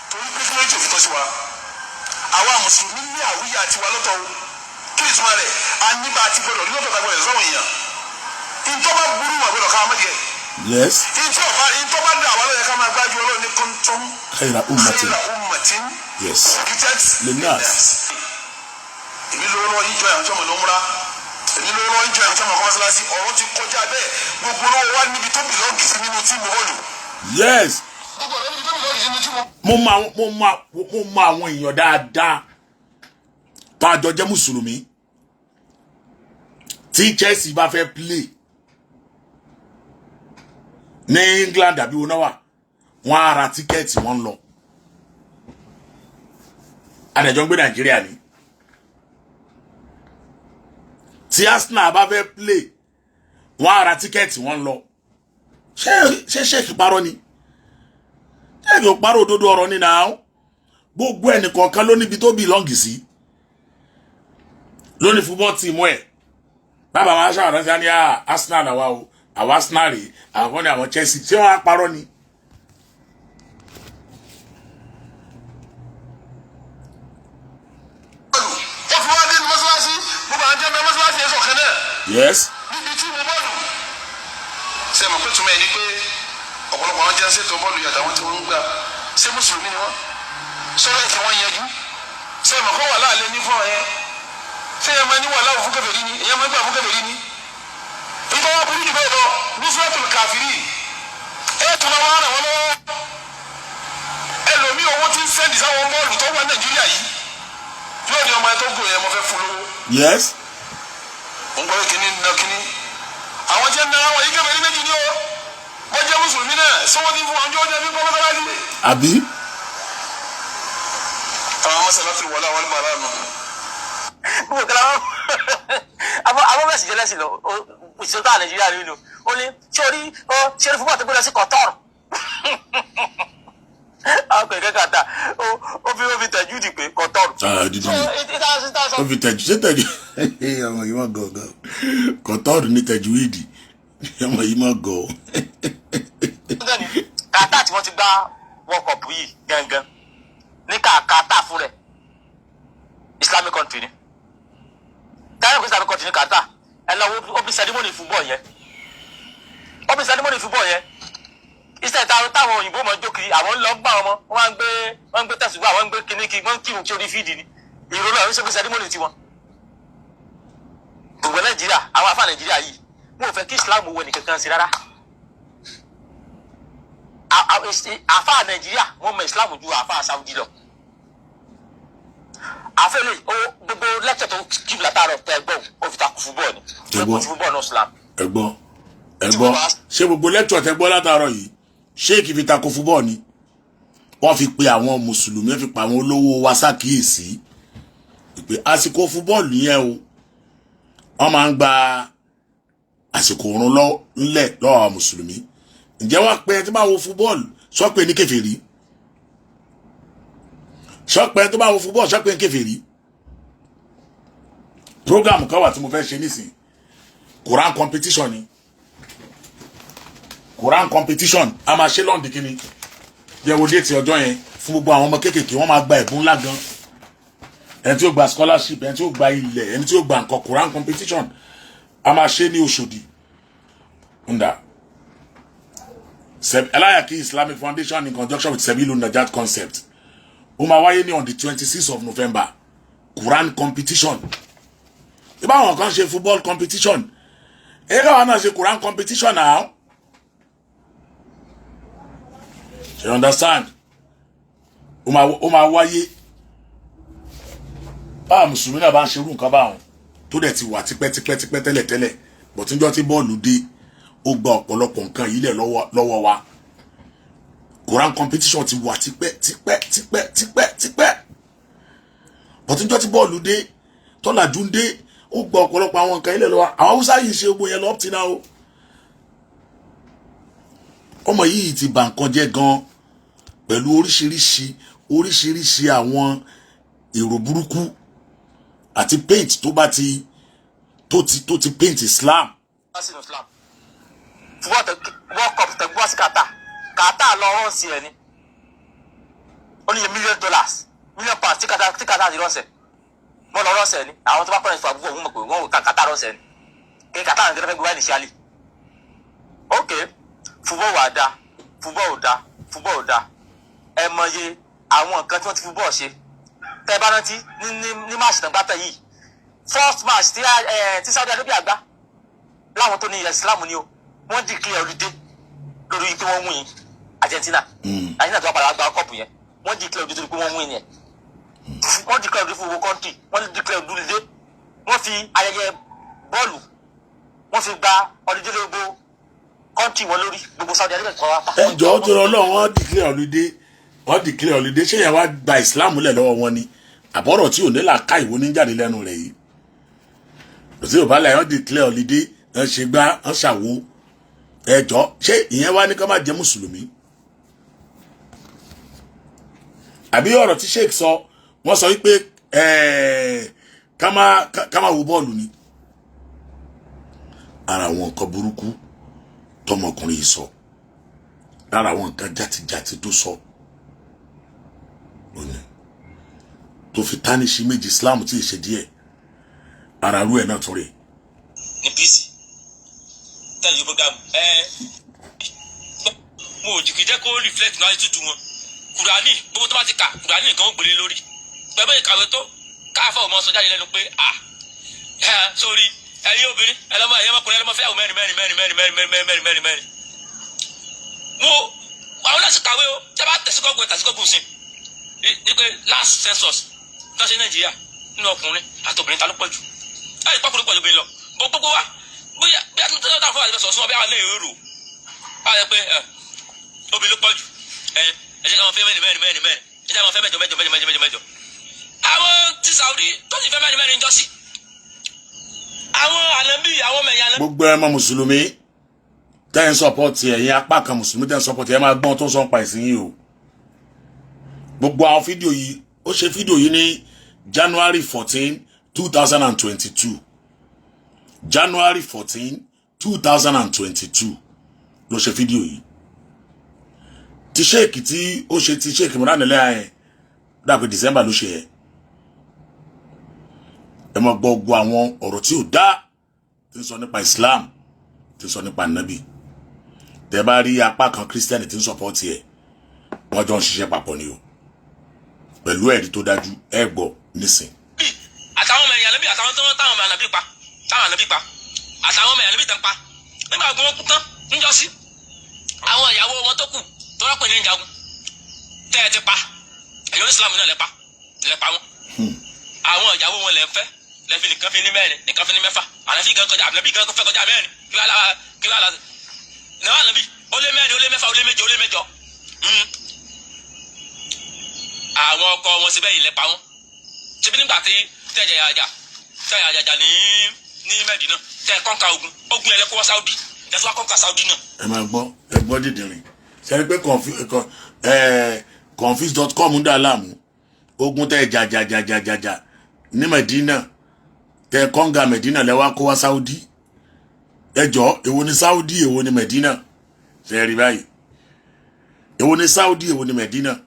Torí pé kí ló ń jò fi tọ́ sí wa? Àwa mùsùlùmí ní àwíyá tiwa lọ́tọ̀ o. Kí ni ìtumọ̀ rẹ̀? A ní bá a ti gbọdọ̀ ní lọ́tọ̀ tá a gbọdọ̀ sọ́wọ́n èèyàn. Ìtọ́ bá burú wà gbọdọ̀ ká má díẹ̀. Ìtọ́ bá, ìtọ́ bá dà wà lọ́yẹ ká máa gbájú. Ọlọ́run ní kuntum khayra ummatin. Khayra ummatin ukhrijat linnas. Èmi lówó lọ́wọ́ yín jọ àwọn tí wọ́n lọ múra. Èmi lówó lọ́wọ́ yín jọ àwọn tí wọ́n kọ́ mọ́sálásí. Ọ̀rọ̀ ti kọjá bẹ́ẹ̀. Gbogbo lówó wá níbi tó belong sí nínú team bọ́ọ̀lù. Gbogbo ọ̀rọ̀ níbi tó belong sí nínú team. Mo mọ àwọn èèyàn dáadáa tá a jọ jẹ́ mùsùlùmí, tí Chelsea bá fẹ́ play ní England àbí wọn náà wà, wọn á ra ticket, wọn lọ. Adẹ̀jọ́ ń gbé Nàìjíríà ni. Tí Arsenal bá fẹ́ play, wọn á ra ticket, wọn lọ. Ṣé ṣéèkì parọ́ ni? Ṣéèkì ò parọ́, òdodo ọ̀rọ̀ ni náà. Gbogbo ẹnìkọ̀ọ̀kan ló níbi tó belong sí lóní football team ẹ̀. Bàbá wa ṣàwọn ọ̀rọ̀ ní Arsenal àwa o, àwọn Arsenal rèé, àwọn ní àwọn Chelsea. Ṣé wọ́n á parọ́ ni? Ó fi wá dé ní mọ́sálásí, gbogbo àwọn jẹ́ bẹ́ẹ̀ mọ́sálásí yẹn sọ̀kan náà níbi tí mo bọ́ọ̀lù. Ṣé ẹ mọ̀ pé túmọ̀ ẹ̀ ni pé ọ̀pọ̀lọpọ̀ àwọn jẹ́ ń ṣètò bọ́ọ̀lù yàtọ̀ àwọn tí wọ́n ń gbà, ṣé mùsùlùmí ni wọ́n? Sọ́rọ́ ẹ̀kẹ́ wọ́n yanjú. Ṣé ẹ mọ̀ kó wà láàlẹ́ ní fún ọ yẹn? Ṣé ẹ máa ní wàhálà fún kèfèrí ni? Èyàn máa gbà fún kèfèrí ni. Ìgbà wọn burú jù bẹ́ẹ̀ lọ ní suratul kàfírì, ẹ̀ tún máa wá ràn wọ́n lọ́wọ́. Ẹlòmíì, owó tí ń send sáwọn bọ́ọ̀lù tó wà Nàìjíríà yìí, yóò ní ọmọ ẹ tó gùn yẹn, mo fẹ́ fún lówó. Mo ń gbọ́ kíní ná kíní àwọn jẹ́ náà wọ̀ yìí, kèfèrí méjì ni ó. Wọ́n jẹ́ mùsùlùmí náà, sọ́wọ́n ti fún àwọn jọ́ jẹ́ fi kọ́ mọ́sálásí. Àbí? Àwọn mọ́sálásí wọlé àwọn bàrà nù. Gbogbo kan láwọn àwọn bẹ́ẹ̀ sì jẹ́ lẹ́sìn lọ òṣìṣẹ́ tó à Nàìjíríà rí nù. Ó ní ṣé orí ó ṣé orí fúnpọ̀ tó gbé lọ sí Kọ́tọ́rù, àwọn kò kẹ́kẹ́ kàtà, ó fi tẹ̀jú dì pé Kọ́tọ́rù. Ah, dídí ni. Ó fi tẹ̀jú, ṣé tẹ̀jú? Ọmọ yìí má gọ̀ gan. Kọ́tọ́ọ̀rù ní tẹ̀jú ìdì. Ọmọ yìí má gọ̀. Kàtà tí wọ́n ti gbá World Cup yìí gangan ní kàtà fún rẹ̀, Islamic country ni. Ayọ̀ kò Islamic country ní Qatar. Ẹ lọ wo open ceremony football yẹn, open ceremony football yẹn. Iṣẹ́ táwọn òyìnbó mọ̀ ń jókiri, àwọn ń lọ gbà wọn mọ́, wọ́n máa ń gbé, wọ́n ń gbé tẹ̀sùgbà, wọ́n ń gbé kíní kí wọ́n ń kírun kí orí field ni ìró náà ń ṣe open ceremony tiwọn. Gbogbo Nàìjíríà, àwọn afá Nàìjíríà yìí, wọn ò fẹ́ kí Islam wọ ẹnìkankan sí rárá. Àfá Nàìjíríà, wọn mọ Islam ju àfá Saudi lọ. Àfẹlẹ ó gbogbo lẹ́tọ̀ tó kí látàárọ̀ tẹ gbọ́, ó fi takò football ni. Ẹ gbọ́. Ó fi football náà Islam. Ẹ gbọ́, ẹ gbọ́. Ṣé gbogbo lecture tẹ gbọ́ látàárọ̀ yìí, ṣéèkì fi tako football ni? Wọ́n fi pe àwọn mùsùlùmí, fi pa àwọn olówó wa ṣàkíyèsí pé àsìkò football yẹn o, wọ́n máa ń gba àsìkò òrun ńlẹ̀ lọ́wọ́ àwọn mùsùlùmí. Ǹjẹ́ wọ́n pe ẹni tí bá wo football sọ́pẹ́ ní kèfèrí? Sọ́pẹ́ tó bá wo football sọ́pẹ́ ní kèfèrí? Program kan wà tí mo fẹ́ ṣe nísìn, Quran competition ni. Quran competition a máa ṣe lọ́ndì kínní yẹ̀wò date ọjọ́ yẹn fún gbogbo àwọn ọmọ kéékèèké. Wọ́n máa gba ẹ̀bùn ńlá gan, ẹni tí ó gba scholarship, ẹni tí ó gba ilẹ̀, ẹni tí ó gba nǹkan. Quran competition a máa ṣe ní Òṣòdì nda Elayaki Islamic Foundation in conjunction with Sebilu Najat Concept. Ó máa wáyé ní on the 26th of November. Quran competition. Ìbá àwọn kan ṣe football competition, èyí káwọn náà ṣe Quran competition now. You understand? Ó máa wáyé. Báwa mùsùlùmí náà bá ń ṣerú nǹkan báwọn tó dẹ̀ ti wà tipẹ́tipẹ́tipẹ́ tẹ́lẹ̀tẹ́lẹ̀, bọ̀túnjọ́ tí bọ́ọ̀lù dé, ó gba ọ̀pọ̀lọpọ̀ nǹkan yìí lẹ̀ lọ́wọ́ wa. Quran competition ti wà tipẹ́ tipẹ́ tipẹ́ tipẹ́ tipẹ́, bọ̀túnjọ́ tí bọ́ọ̀lù dé, tọ́làjú ń dé, ó gba ọ̀pọ̀lọpọ̀ àwọn nǹkan yìí lẹ̀ lọ́wọ́. Àwọn Haúsá yìí ṣe gbogbo yẹn lọ up till now. Ọmọ yìí ti bà nǹkan jẹ́ gan pẹ̀lú oríṣiríṣi oríṣiríṣi àwọn èrò burúkú àti paint tó bá ti tó ti paint Islam. Sínú Islam, football tẹ World Cup tẹ gbọ́ sí Qatar, Qatar lọ rọ́ọ̀sì ẹ̀ ni. Ó ní iye million dollars, million pounds tí Qatar ti rọ́ọ̀sẹ̀. Wọ́n lọ rọ́ọ̀sẹ̀ ni. Àwọn tó bá kọ́ni fún àbúrò òun mọ̀ pé wọ́n ò Qatar rọ́ọ̀sẹ̀ ni kí Qatar nìkan fẹ́ gbé wáyé initially. Ok, football wà dá, football ò dá, football ò dá. Ẹ mọye àwọn nǹkan tí wọ́n ti football ṣe. Tẹ́ ẹ bá rántí ní match tán gbátẹ̀ yìí, first match tí Saudi Arabia gbá láwọn tó ní ilẹ̀ Islam ni o, wọ́n declare holiday lórí pé wọ́n win Argentina. Argentina tó wà padà wá gba cup yẹn, wọ́n declare holiday lórí pé wọ́n win yẹn. Wọ́n declare holiday fún gbogbo country, wọ́n declare holiday. Wọ́n fi ayẹyẹ bọ́ọ̀lù, wọ́n fi gba holiday lórí gbogbo country wọn, lórí gbogbo Saudi Arabia kọ́ wá. Ẹ jọ̀ọ́, tó lọ lọ́wọ́, wọ́n declare holiday, wọ́n declare holiday. Ṣé yẹn wá gba Islam lẹ̀ lọ́wọ́ wọn ni? Àbọ̀rọ̀ tí ò ní là ká ìwọ ní jáde lẹ́nu rẹ̀ yìí, kò sí òbá lẹ̀. Wọ́n declare holiday, wọ́n ṣe gbá, wọ́n ṣàwo. Ẹ jọ̀ọ́, ṣé ìyẹn wá ní ká má jẹ́ mùsùlùmí? Àbí ọ̀rọ̀ tí sheikh sọ, wọ́n sọ wípé ká má wo bọ́ọ̀lù ni. Ara àwọn nǹkan burúkú tọmọkùnrin yìí sọ, lára àwọn nǹkan játijàti tó sọ lónìí tó fi tánìṣí méjì Islam tí ì ṣe díẹ̀, ara rú ẹ̀ náà tún rè. Ní peace tẹ́lẹ̀ program ẹ, mo ò jìkì jẹ́ kó reflect ní attitude wọn. Kùránì, gbogbo tó bá ti kà kùránì nìkan ó gbélé lórí pẹ̀lú ìkàwé tó káfọ́ ọmọ sọ jáde lẹ́nu pé à ẹ sórí ẹ̀yin obìnrin, ẹlọ́mọ, ẹ̀yin ọmọkùnrin, ẹlọ́mọ fẹ́ àwọn mẹ́rin mẹ́rin mẹ́rin mẹ́rin mẹ́rin mẹ́rin mẹ́rin mẹ́rin mẹ́rin. Mo àwọn náà sì kàwé o. Tí a bá tẹ̀síkọ́gùn, tẹ̀síkọ́gùn sí ní pé last census tó ṣe Nàìjíríà, nínú ọkùnrin àti obìnrin, ta ló pọ̀ jù? Láti pọ́kùnrin pọ̀ jù obìnrin lọ bó gbogbo wa. Bóyá bí a tún tẹ́lẹ̀ táwọn fún àti sọ̀rọ̀ bí àwọn lè rò bá yẹ pé ẹ obìnrin ló pọ̀ jù. Ẹ ẹ jẹ́ ká máa fẹ́ mẹ́rin mẹ́rin mẹ́rin mẹ́rin, ẹ jẹ́ ká máa fẹ́ mẹ́jọ mẹ́jọ mẹ́jọ mẹ́jọ mẹ́jọ. Àwọn ti Saudi tó sì fẹ́ mẹ́rin mẹ́rin jọ sí àwọn ànábì, àwọn mẹ̀yà ànábì. Gbogbo ẹ mọ mùsùlùmí tẹ́ ń support, ẹ̀yin apá kan mùsùlùmí tẹ́ ń support, ẹ máa gbọ́n tó ń sọ pa ìsìn yìí o. Gbogbo àwọn fídíò yìí, ó ṣe fídíò yìí ní January 14, 2022. January 14, 2022 ló ṣe fídíò yìí. Ti sheik tí ó ṣe, ti Sheik Imran Eleha yẹn, dàpé December ló ṣe yẹn. Ẹ máa gbọ́ gbọ́ àwọn ọ̀rọ̀ tí ò dá tí ń sọ nípa Islam, tí ń sọ nípa Nabi. Tẹ bá rí apá kan Christian tí ń support ẹ̀, wọ́n jọ ń ṣiṣẹ́ papọ̀ ni o, pẹ̀lú ẹ̀rí tó dájú. Ẹ gbọ́ nísìn. Àtàwọn ọmọ èèyàn lẹ́bí, àtàwọn tó ń táwọn ọmọ ànábì pa, táwọn ànábì pa, àtàwọn ọmọ èèyàn lẹ́bí tán pa nígbà gbogbo wọn kú tán níjọ́sí, àwọn ìyàwó wọn tó kù tó rọ́pò ní ìjagun tẹ́ ẹ ti pa, ẹ̀yọ́ ní Islam náà lẹ́pa lẹ́pa wọn. Àwọn ìyàwó wọn lẹ́ ń fẹ́, lẹ́fi nìkan fi ní mẹ́rin, nìkan fi ní mẹ́fà. Ànábì kan kọjá, ànábì kan fẹ́ kọjá mẹ́rin. Kí wàá la, kí wàá la náà? Ànábì ó lé mẹ́rin, ó lé mẹ́fà, ó lé méje, ó lé mẹ́jọ. Àwọn ọkọ wọn síbẹ̀ yìí lẹ́pa wọn. Ṣebí nígbà tí tẹ̀jẹ̀ àjà tẹ̀jẹ̀ àjàjà ní Mẹ́dínà, tẹ̀ kọ́ńkà ogun, ogun ẹlẹ́kọ́ Saudi, tẹ̀síwá kọ́ńkà Saudi náà. Ẹ máa gbọ́, ẹ gbọ́ dídìrín sẹ́ni pé confuse.com ń dà láàmú. Ogun tẹ́ jàjàjàjàjà ní Medina, tẹ́ kọ́ńgà Medina, lẹ́wọ́ kó wá Saudi. Ẹ jọ, èwo ni Saudi, èwo ni Medina? Ṣe rí báyìí? Èwo ni Saudi, èwo ni Medina?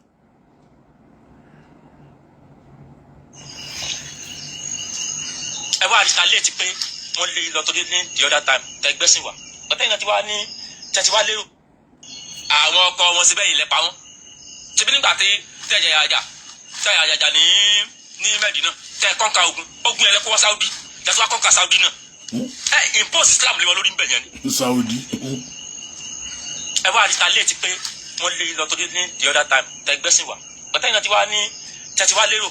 Ẹ wá retaliate pé wọ́n lé lọ torí ní the other time tẹgbẹ́sìn wà ọ̀tẹ́ ìgbà tí wàá ní tẹ̀sí wá lérò àwọn ọkọ wọn síbẹ̀ yìí lẹ́pa wọn. Ṣebí nígbà tí tẹ̀jẹ̀ àjà tẹ̀jẹ̀ àjàjà ní Mẹ́dínà, tẹ̀ kọ́ńkà ogun, ogun ẹlẹ́kọ́ Saudi, tẹ̀síwá kọ́ńkà Saudi náà, ẹ impose Islam lé wọn lórí ń bẹ̀ yẹn ni. Saudi. Ẹ wá retaliate pé wọ́n lé lọ torí ní the other time tẹgbẹ́sìn wà ọ̀tẹ́ ìgbà tí wàá ní tẹ̀sí wá lérò,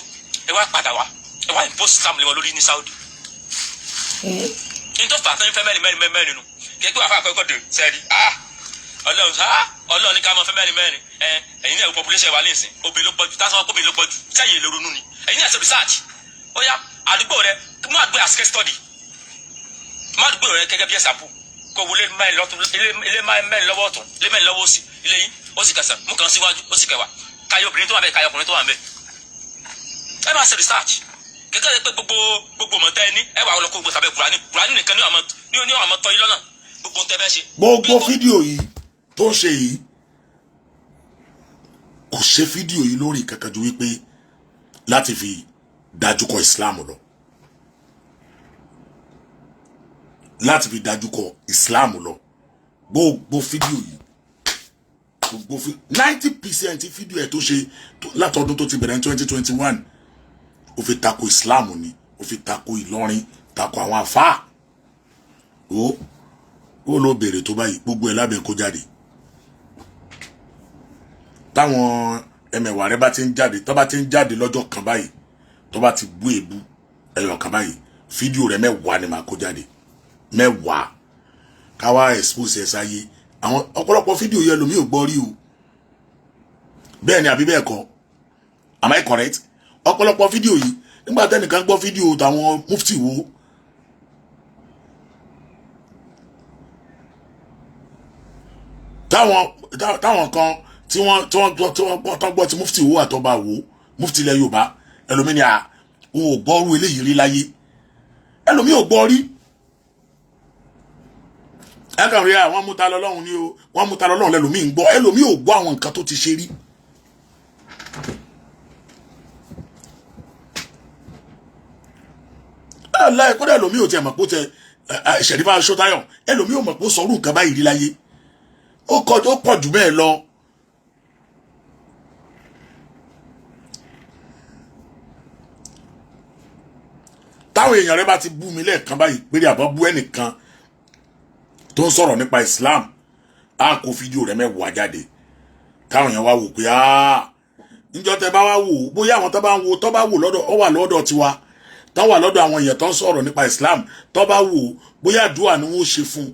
ẹ wá padà wá, ẹ wá impose Islam lé wọn lórí ní Saudi. Ní tó fà á tó ń fẹ́ mẹ́rin mẹ́rin mẹ́rin nù kí ẹ pé wàá fà àkọ́kọ́ dè sẹ́ẹ̀rì. Ah, Ọlọ́run, ah, Ọlọ́run ní ká máa fẹ́ mẹ́rin mẹ́rin. Ẹ ẹ̀yin náà, population wa nísìn, obìnrin ló pọ̀ jù. Táwọn obìnrin ló pọ̀ jù sẹ́yìn lè ronú ni. Ẹ̀yin náà ṣe research. Ó yá, àdúgbò rẹ, mú àdúgbò as case study, mú àdúgbò rẹ gẹ́gẹ́ bí example, kó wọlé mẹ́rin lọ́tún, ilé mẹ́rin lọ́wọ́ ọ̀tún, ilé mẹ́rin lọ́wọ́ òsì, ilé yín ó sì kẹsàn, mú kan síwájú, ó sì kẹwàá. Káyọ̀ obìnrin tó wà bẹ́ẹ̀, káyọ̀ ọkùnrin tó wà bẹ́ẹ̀. Ẹ máa ṣe research kékeré pé gbogbo mọ̀tẹ́ ẹ ní ẹ wà lọ kó gbogbo tàbí Kùránì. Kùránì nìkan ní àmọ́ tọ́ yín lọ́nà gbogbo tẹ́ fẹ́ ṣe. Gbogbo fídíò yìí tó ń ṣe yìí, kò ṣe fídíò yìí lórí kankan ju wípé láti fi dájúkọ Islam lọ, láti fi dájúkọ Islam lọ. Gbogbo fídíò yìí, gbogbo 90% fídíò ẹ̀ tó ṣe látọdún tó ti bẹ̀rẹ̀ ní 2021, ó fi tako Islam ni, ó fi tako Ìlọrin, tako àwọn àfáà. Ó ló béèrè tó báyìí, gbogbo ẹ̀ lábẹ́ kó jáde. Táwọn ẹmẹ̀wà rẹ bá ti ń jáde, tó bá ti ń jáde lọ́jọ́ kan báyìí, tó bá ti bú èbú ẹyọ kan báyìí, fídíò rẹ 10 ni màá kó jáde, 10, káwá expose ẹ sáyé. Àwọn ọ̀pọ̀lọpọ̀ fídíò yẹn lomi ò gbọ́ rí o. Bẹ́ẹ̀ ni àbí bẹ́ẹ̀ kọ́? Am I correct? Ọ̀pọ̀lọpọ̀ fídíò yìí, nígbà tẹ́nìkan gbọ́ fídíò tàwọn mufti wo táwọn kan tí wọ́n gbọ́ tó gbọ́ tí mufti wo àtọ́ba wo mufti ilẹ̀ Yorùbá, ẹlòmíì ni à òun ò gbọ́ rú eléyìí rí láyé. Ẹlòmíì ò gbọ́ rí. Ẹ kàn rí àwọn múta lọ́lọ́run ni o, wọ́n múta lọ́lọ́run lẹ́lòmíì ń gbọ́. Ẹlòmíì ò gbọ́ àwọn nǹkan tó ti ṣe rí. Aláì kódà ẹlòmíì ò tiẹ̀ mọ̀ pé ó tẹ Ṣẹ̀rífà Ṣótáyọ̀. Ẹlòmíì ò mọ̀ pé ó sọrú nǹkan báyìí rí láyé. Ó kọjú, ó pọ̀ jù bẹ́ẹ̀ lọ. Táwọn èèyàn rẹ bá ti bú mi lẹ́ẹ̀kan báyìí péré, àbọ̀ bú ẹnìkan tó ń sọ̀rọ̀ nípa Islam, á kó fídíò rẹ 10 jáde, káwọn èèyàn wá wò pé níjọ́ tẹ bá wá wò ó, bóyá àwọn tó bá ń wo, tó bá wò lọ́dọ̀, ó wà lọ́dọ̀ tiwa, tó wà lọ́dọ̀ àwọn èèyàn tó ń sọ̀rọ̀ nípa Islam, tó bá wò ó, bóyá àdúrà ni wọ́n ṣe fún un,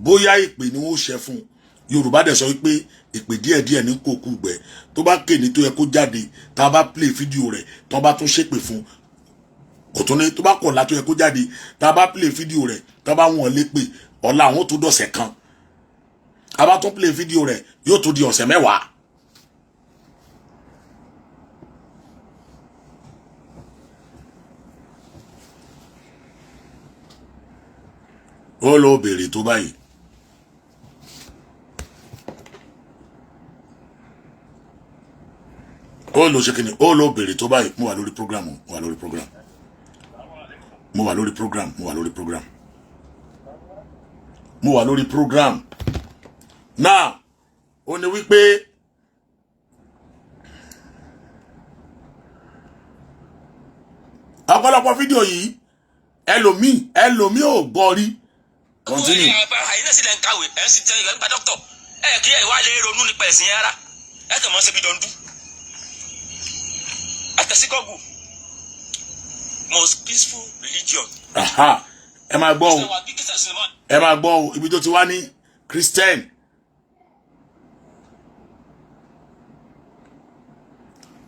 bóyá ìpè ni wọ́n ṣe fún un. Yorùbá dẹ̀ sọ wípé ìpè díẹ̀díẹ̀ ní kòkú gbẹ. Tó bá kè ní tó yẹ kó jáde, tá a bá play fídíò rẹ̀, tó bá tún ṣépè fún, kò tún ní. Tó bá kọ̀ látó yẹ kó jáde, tá a bá play fídíò rẹ̀, tó bá wọn lépè, ọ̀la àwọn tó dọ̀sẹ̀ kan, a bá tún play fídíò rẹ̀, yóò tún di ọ̀sẹ̀ 10. Ó lọ béèrè tó báyìí. Ó lọ ṣe kíni? Ó lọ béèrè tó báyìí. Mo wà lórí program, mo wà lórí program. Mo wà lórí program, mo wà lórí program, mo wà lórí program. Now, ó ní wípé ọ̀pọ̀lọpọ̀ fídíò yìí, ẹlòmíì ẹlòmíì ò gbọ́ rí. Continue. Àyìn náà sì lẹ́ ń kàwé, ẹ̀ ń sì tẹ́ ẹ̀ ń gba dókítọ̀, ẹ̀ kí ẹ̀ wá lè ronú nípa ẹ̀sìn yẹn rárá. Ẹ̀ kàn mọ́ ṣe bí dọ̀ndú. Ẹ tẹ̀sí Google, most peaceful religion. Aha. Ẹ máa gbọ́ o, ẹ máa gbọ́ o, ibi tó ti wá ní Christian,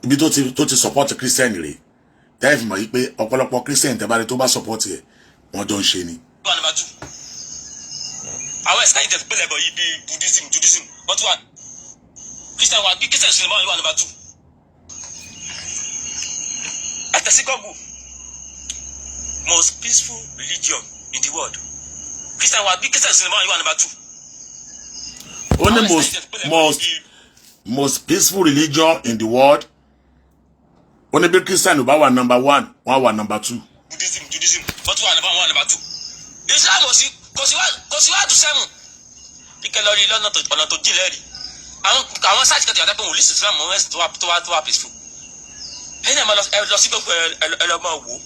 ibi tó ti support Christian rèé, tẹ́ ẹ fi mọ̀ yí pé ọ̀pọ̀lọpọ̀ Christian tẹ́ bá rí tó bá support ẹ̀, wọ́n jọ ń ṣe ni. Wà number two. Àwọn ẹ̀sìn káyìí tẹ̀sí pé lẹ́bọ̀ yìí bíi Buddhism, Judaism, wọ́n tún wà Christian, wà bí Christian sinimá yìí wà number two. Ẹ tẹ̀sí Google, most peaceful religion in the world. Christian wà bí Christian sinimá yìí wà number two. Ó ní most peaceful religion in the world. Ó ní bí Christian ò bá wà number one, wọ́n á wà number two. Buddhism, Judaism, wọ́n tún wà number one, number two. Islam ò sí, kò sí wá àdùsẹ́mù kíkẹ́ lọ rí lọ́nà tó ọ̀nà tó jìn lẹ́rìí. Àwọn sáàtì kan tó yàtọ̀ pé wọ́n lè ṣe Islam mọ́ ẹ̀sìn tó wà peaceful. Ẹ̀yin náà máa lọ, ẹ lọ sí gbogbo ẹ lọ máa wò ó.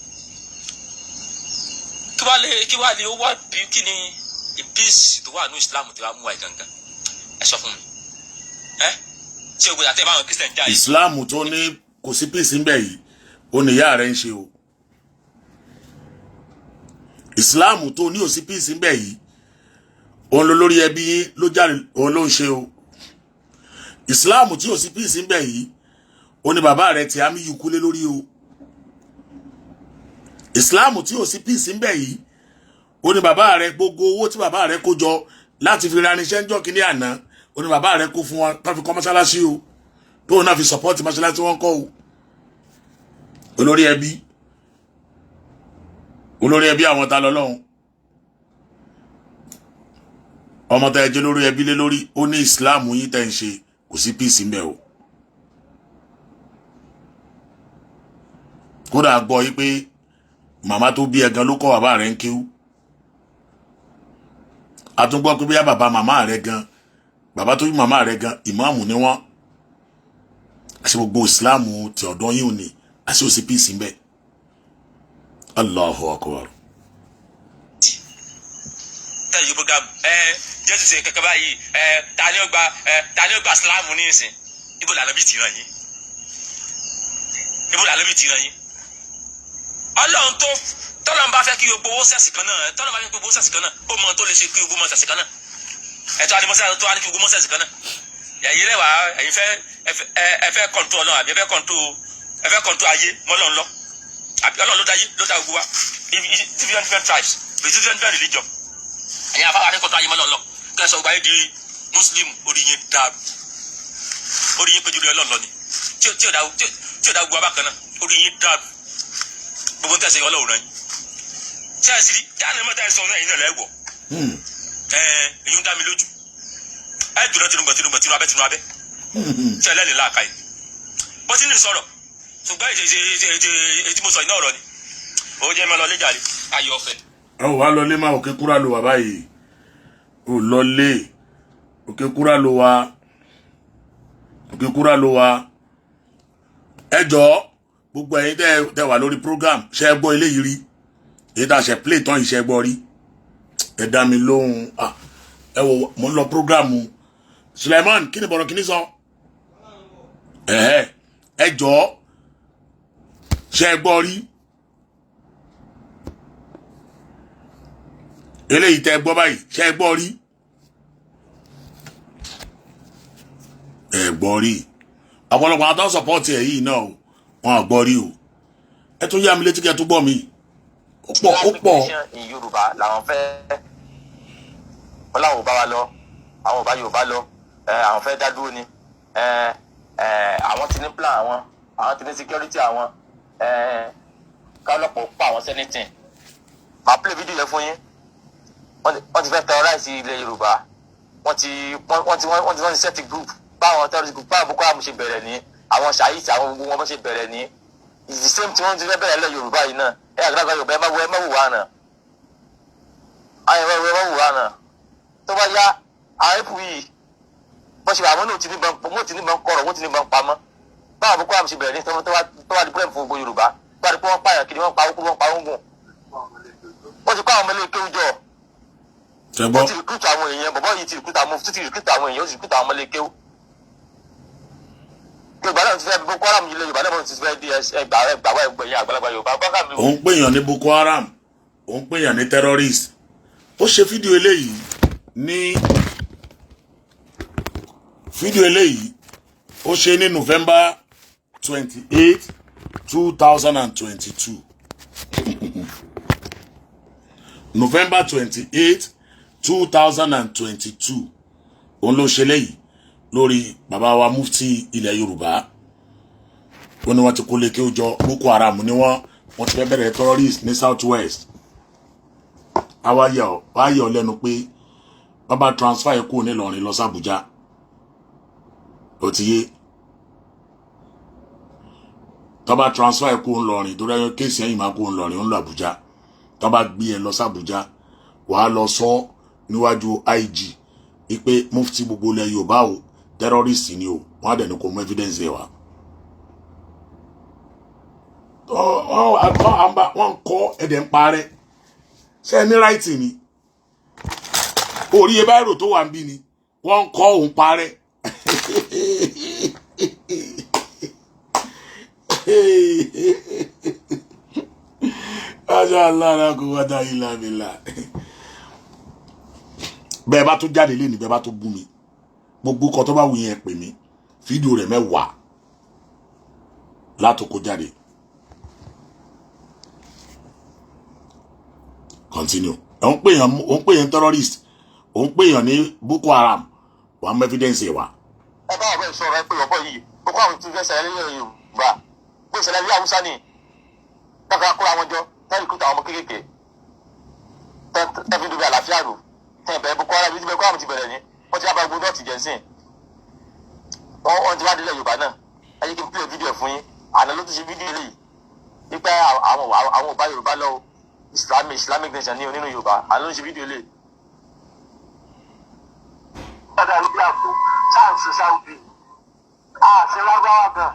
Kí wàá lè ó wá bí kí ni peace tó wà ní Islam tó wà mú wa gangan, ẹ sọ fún mi. Ẹ ṣé o gbọdọ̀ àti ẹ̀ báwọn Christian jà yìí? Islam tó ní kò sí peace ńbẹ yìí, ó ní ìyá rẹ̀ ń ṣe o. Islam tó ní ò sí peace ńbẹ yìí, òun ló lórí ẹbí yín ló jáde, òun ló ń ṣe o. Islam tí ò sí peace ńbẹ yìí, ó ní bàbá rẹ̀ tí àmì yìí kúlé lórí o. Islam tí ò sí peace ńbẹ yìí, ó ní bàbá rẹ̀, gbogbo owó tí bàbá rẹ̀ kó jọ láti fi ra irinṣẹ́ ńjọ́ kínní àná, ó ní bàbá rẹ̀ kó fún wọn tó fi kọ́ mọ́ṣáláṣí o, tóun náà fi support mọ́ṣáláṣí wọn kọ́ o. Olórí ẹbí, olórí ẹbí àwọn ta lọ́lọ́run, ọmọ tá ẹ jẹ́ lórí ẹbí lé lórí, ó ní Islam yín tẹ́ ń ṣe, kò sí peace ńbẹ o. Kódà gbọ́ yí pé màmá tó bí ẹ gan ló kọ́ bàbá rẹ̀ ń kéwú. A tún gbọ́ pé bóyá bàbá màmá rẹ̀ gan, bàbá tó bí màmá rẹ̀ gan, ìmáàmù ni wọ́n. Àṣẹ gbogbo Islam ti ọ̀dọ́ yín ò ní àṣẹ òsì peace ńbẹ. Allahu akbar. Tẹ̀yìn program ẹ Jésù ṣe kẹkẹ báyìí, ẹ ta ni ó gba, ẹ ta ni ó gba Islam ní ìsìn? Ibo làlọ́ bí ti ràn yín? Ibo làlọ́ bí ti ràn yín? Ọlọ́run tó tọ́lọ́run bá fẹ́ kí gbogbo owó sẹ̀sì kan náà, tọ́lọ́run bá fẹ́ kí gbogbo owó sẹ̀sì kan náà, ó mọ tó lè ṣe kí gbogbo mọ sẹ̀sì kan náà. Ẹ̀tọ́ adimọ́sẹ̀ tó wá ní kí gbogbo mọ sẹ̀sì kan náà. Ẹ̀yin lẹ́wàá, ẹ̀yin fẹ́ ẹ fẹ́ control Ọlọ́run, àbí ẹ fẹ́ control ayé mọ́lọ́run lọ? Àbí Ọlọ́run ló dá ayé, ló dá gbogbo wa, different different tribes with different different religion? Ẹ̀yin afáwọn akẹ́kọ̀ọ́ tó ayé mọ́lọ́run lọ, kí ẹ sọ gbogbo ayé di Muslim. Orí yẹn dàrú, orí yín péjú Ọlọ́run lọ ni tí ò dá gbogbo abákan náà. Orí yín dàrú, gbogbo ń tẹ̀sí Ọlọ́run rẹ̀ yín. Ṣé ẹ sì rí dáná mọ́tà ẹ̀ sọ náà, ẹ̀yin náà lẹ́wọ̀ ẹ̀ ẹ̀yin ń dá mi lójú. Ẹ̀ dùnà tinúgbọ̀n tinúgbọ̀n tinú abẹ́ tinú abẹ́. Ṣé ẹ lẹ́nu láàka yìí bó ti ní sọ̀rọ̀? Ṣùgbọ́n èyí tí mo sọ iná ọ̀rọ̀ ni ó jẹ́ mọ́ lọ lé jàre, ayọ̀ ọ̀fẹ́. Ẹ ò wá lọlé máa, òkè kúrà ló wà báyìí. Ò lọlé, òkè kúrà ló wà, òkè kúrà ló wà. Ẹ jọ̀ọ́, gbogbo ẹ̀yin tẹ́ wà lórí program, ṣe é gbọ́ eléyìí rí? Èyí tá a ṣe play tán yìí, ṣe é gbọ́ rí? Ẹ dá mi lóhùn. Ah, ẹ wò, mo ń lọ program. Suleiman, kí ni bọ̀rọ̀ kí ni sọ? Ẹ jọ̀ọ́, ṣe é gbọ́ rí eléyìí tẹ́ gbọ́ báyìí? Ṣe é gbọ́ rí? Ẹ gbọ́ rí? Ọ̀pọ̀lọpọ̀ àwọn tó ń support ẹ̀ yìí náà o, wọn à gbọ́ rí o. Ẹ tún yá mi létí kí ẹ tún gbọ́ mi. Ó pọ̀, ó pọ̀. In Yorùbá làwọn fẹ́, wọn làwọn ò bá wa lọ, àwọn ò bá Yorùbá lọ. Ẹ àwọn fẹ́ dá dúró ni. Ẹ ẹ àwọn ti ní plan, àwọn ti ní security, àwọn ẹ kálọ̀pọ̀ pa àwọn sẹ́nitìn. Màá play video yẹn fún yín. Wọ́n ti fẹ́ terrorize ilẹ̀ Yorùbá. Wọ́n ti set group báwọn terrorist group, báwọn Boko Haram ṣe bẹ̀rẹ̀ ní, àwọn Shahid, àwọn gbogbo wọn bá ṣe bẹ̀rẹ̀ ní. It's the same thing wọ́n ti fẹ́ bẹ̀rẹ̀ lẹ̀ Yorùbá yìí náà. Ẹ àgbàlagbà Yorùbá, ẹ má wo, ẹ má wò wá náà, ayọ̀ ẹ má wò wá náà. Tó bá yá, àwọn ẹ̀pù yìí bó ṣe wà, àwọn náà ti ní bọn, wọ́n ti ní bọn kọ̀rọ̀, wọ́n ti ní bọn pamọ́. Báwo Boko Haram ṣe bẹ̀rẹ̀ ní tó wá di problem fún gbogbo Yorùbá, tó wá di pé wọ́n pààyàn kiri, wọ́n pa okú, wọ́n pa ogun, wọ́n ti kó àwọn ọmọ ilé kéwú jọ. Ṣe gbọ́? Wọ́n ti recruit àwọn èèyàn. Bọ̀bọ́ yìí ti recruit àwọn, ti recruit àwọn èèyàn, ó ti recruit àwọn ọmọ ilé kéwú. Yorùbá náà ti fẹ́ Boko Haram yìí lé, Yorùbá náà ti fẹ́ di ẹgbàá ẹgbàá ẹgbẹ̀yìn àgbàlagbà Yorùbá Boko Haram. Òun pèèyàn ní Boko Haram, òun pèèyàn ní terrorist. Ó ṣe fídíò eléyìí ní fídíò eléyìí, ó ṣe ní November 28, 2022, November 28, 2022. Òun ló ṣe léyìí lórí bàbá wa mufti ilẹ̀ Yorùbá. Ó ní wọ́n ti kó lè kí ó jọ, Boko Haram ni wọ́n, wọ́n ti fẹ́ bẹ̀rẹ̀ terrorist ní South West. Àwa yà ọ́, wá yà ọ́ lẹ́nu pé wọ́n bá transfer ẹ̀ kúrò nílọrin lọ sí Àbújá. Ó ti yé, tó bá transfer ẹ̀ kúrò ńlọrin, torí ẹyọ case ẹ̀yìn máa kúrò ńlọrin, ó ń lọ Àbújá. Tó bá gbé ẹ lọ sí Àbújá, wàá lọ sọ níwájú IG ipe mufti gbogbo ilẹ̀ Yorùbá o, terrorist ni o. Wọ́n á dẹ̀ ní kó mú evidence ẹ̀ wá. Wọ́n ń kọ́ ẹ̀dẹ̀ ń parẹ́. Ṣé ẹ ní right ni orí ẹ báyìí tó wà ń bí ni wọ́n ń kọ́ òun parẹ́. Masha Allah, la quwwata illa billah. Bẹ́ẹ̀ bá tún jáde lé ní, bẹ́ẹ̀ bá tún bú mi, gbogbo kan tó bá wù yẹn pè mí, fídíò rẹ̀ 10 látòkó jáde. Continue. Òun pè yàn, òun pè yàn terrorist, òun pè yàn ní Boko Haram. Wàá mú evidence ẹ̀ wá. Ẹ bá ọ̀rẹ́ sọ̀rọ̀, ẹ pé ọ̀bọ yìí Boko Haram tún fẹ́ ṣẹlẹ̀ lẹ́yìn Yorùbá, bó ṣẹlẹ̀ bí Haúsá ni tọ́ka kóra wọn jọ, tẹ́ recruit àwọn ọmọ kéékèèké, tẹ́ fi dúbẹ̀ àlàáfíà rò, tẹ́ bẹ̀rẹ̀ Boko Haram. Bí Boko Haram ti bẹ̀rẹ̀ ni wọ́n ti wá bá gbogbo dọ́ọ̀tì jẹ́ sìn, wọ́n ti wá délẹ̀ Yorùbá náà. Ẹ jẹ́ kí n play fídíò fún yín. Àná ló ti ṣe fídíò yìí wípé àwọn ò bá Yorùbá lọ Islamic nation ní onínú Yorùbá. Àná ló ń ṣe fídíò lè. Padà lórí àpò sáǹsì Saudi àti lágbára gan.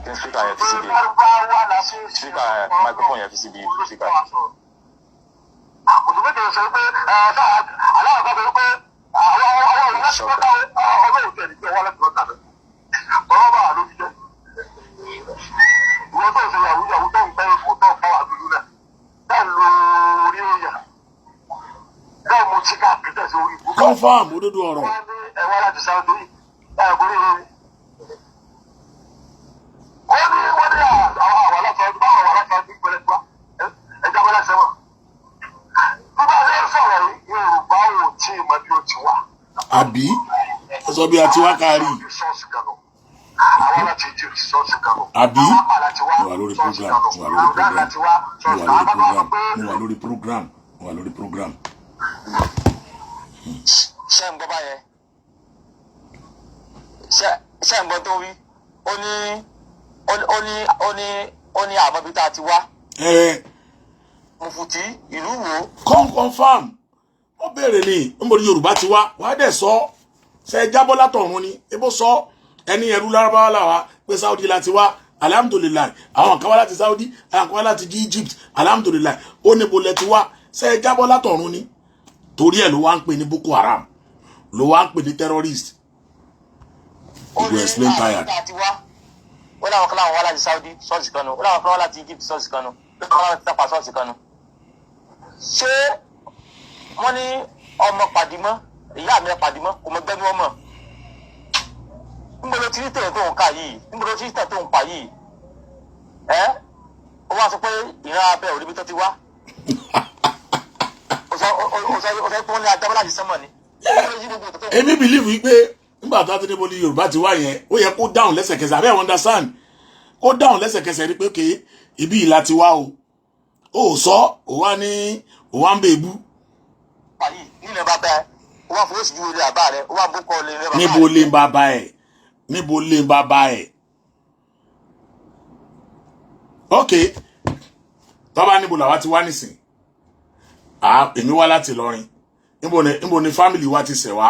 Kí n speaker yẹn fi síbi Lárúbáwá la fi ń ṣe. Speaker yẹn, microphone yẹn fi síbi speaker. Àkùtù méje sọ pé aláwọ̀ kan sọ pé àwọn òun láti mọ́ta ọlọ́run tẹ̀lé pé wọ́n láti mọ́ta rẹ̀. Ọ̀rọ̀ bá wà ló fi jẹ́. Ìwọ́n tó ń ṣe yahoo yahoo tó ń pẹ́ ipò tó ń bá wà dúdú náà. Bẹ́ẹ̀ lo orí èèyàn. Bẹ́ẹ̀ mo ti káàkiri tẹ̀sí orí ibùdó. Confirm òdodo ọ̀rọ̀. Wọ́n ní ẹ̀wá láti Saudi ẹ̀kúrí ni. Wọ́n ní wọ́n ní àwọn àwọn aláṣọ ọdún báwọn àwọn aláṣọ ọdún gbẹlẹ́ gbá ẹja bọ́lá sẹ́wọ̀n. Bí bá a ṣe ń sọ̀rọ̀ yìí, Yorùbá ò tí ì mọ bí ó ti wà. Àbí ó sọ bí a ti wá kárí. Ṣọ́ọ̀ṣì kan lọ. Àwọn láti Egypt ṣọ́ọ̀ṣì kan lọ. Àbí? Àwọn apá láti wá Mo wà lórí ṣọ́ọ̀ṣì program, kan lọ. mo wà lórí Sudan program, láti wá mo ṣọ́ọ̀ṣì wà kan. lórí Àwọn bá program, sọ pé mo wà lórí program, mo wà lórí program. Ṣé ń gbọ́ báyẹn? Ṣé ń gbọ́ tó wí? Ó ní ó ní ó ní ó ní àmọ́ bí tá a ti wá. Ẹ Mùfùtí ìlú wo? Confirm. Ó béèrè ní níbo ni Yorùbá ti wá, wàá dẹ̀ sọ ṣe jábọ́ látọ̀run ni ebó sọ ẹni ẹrú lárúbáwá làwá pé Saudi láti wá, alhamdulillahi. Àwọn kan wá láti Saudi, àwọn kan wá láti Egypt, alhamdulillahi. Ó níbo lẹ ti wá, ṣe jábọ́ látọ̀run ni? Torí ẹ̀ ló wá ń pè ní Boko Haram, ló wá ń pè ní terrorist. Ó You go ní explain àmọ́ bí tired. tá a ti wá. Ó láwọn kan láwọn wá láti Saudi, ṣọ́ọ̀ṣì kan nu. Ó láwọn kan wá láti Egypt, ṣọ́ọ̀ṣì kan nu. Ó láwọn kan wá láti Tapa, ṣọ́ọ̀ṣì kan nu. Ṣé wọ́n ní ọmọ pàdímọ́, ìyá mi pàdímọ́ kò mọ gbẹ́nu ọmọ? Níbo ló ti rí tẹ̀yẹ̀ tó ń ka yìí? Níbo ló ti rí tẹ̀yẹ̀ tó ń pa yìí? Ẹ́ ó wá sọ pé ìran abẹ́ òrí bí tó ti wá. Ó sọ pé wọ́n ní ajábọ́ láti sánmọ̀ ni. Níbo ló ti rí gbogbo tó ń Èmi believe wípé nígbà tó ti níbo ni Yorùbá ti wá yẹn, ó yẹ kó dáhùn lẹ́sẹ̀kẹsẹ̀. Àbẹ́ understand, kó dáhùn lẹ́sẹ̀kẹsẹ̀ rí pé òkè ibi ìlà ti wá o. Ó sọ ó wá ní ó wá ń bèbú. Pa yìí nílẹ̀ bàbá ẹ̀, ó wá fowó sí ju ilé bàbá rẹ̀, ó wá bó kọ́ ilé bàbá Níbo rẹ̀. lè ń bàbá ẹ̀? Níbo lè ń bàbá ẹ̀? Ok, tọ́ba níbo làwa ti wá nísìn? Èmi wá láti Ìlọrin. Níbo ni family wa ti ṣẹ̀ wá?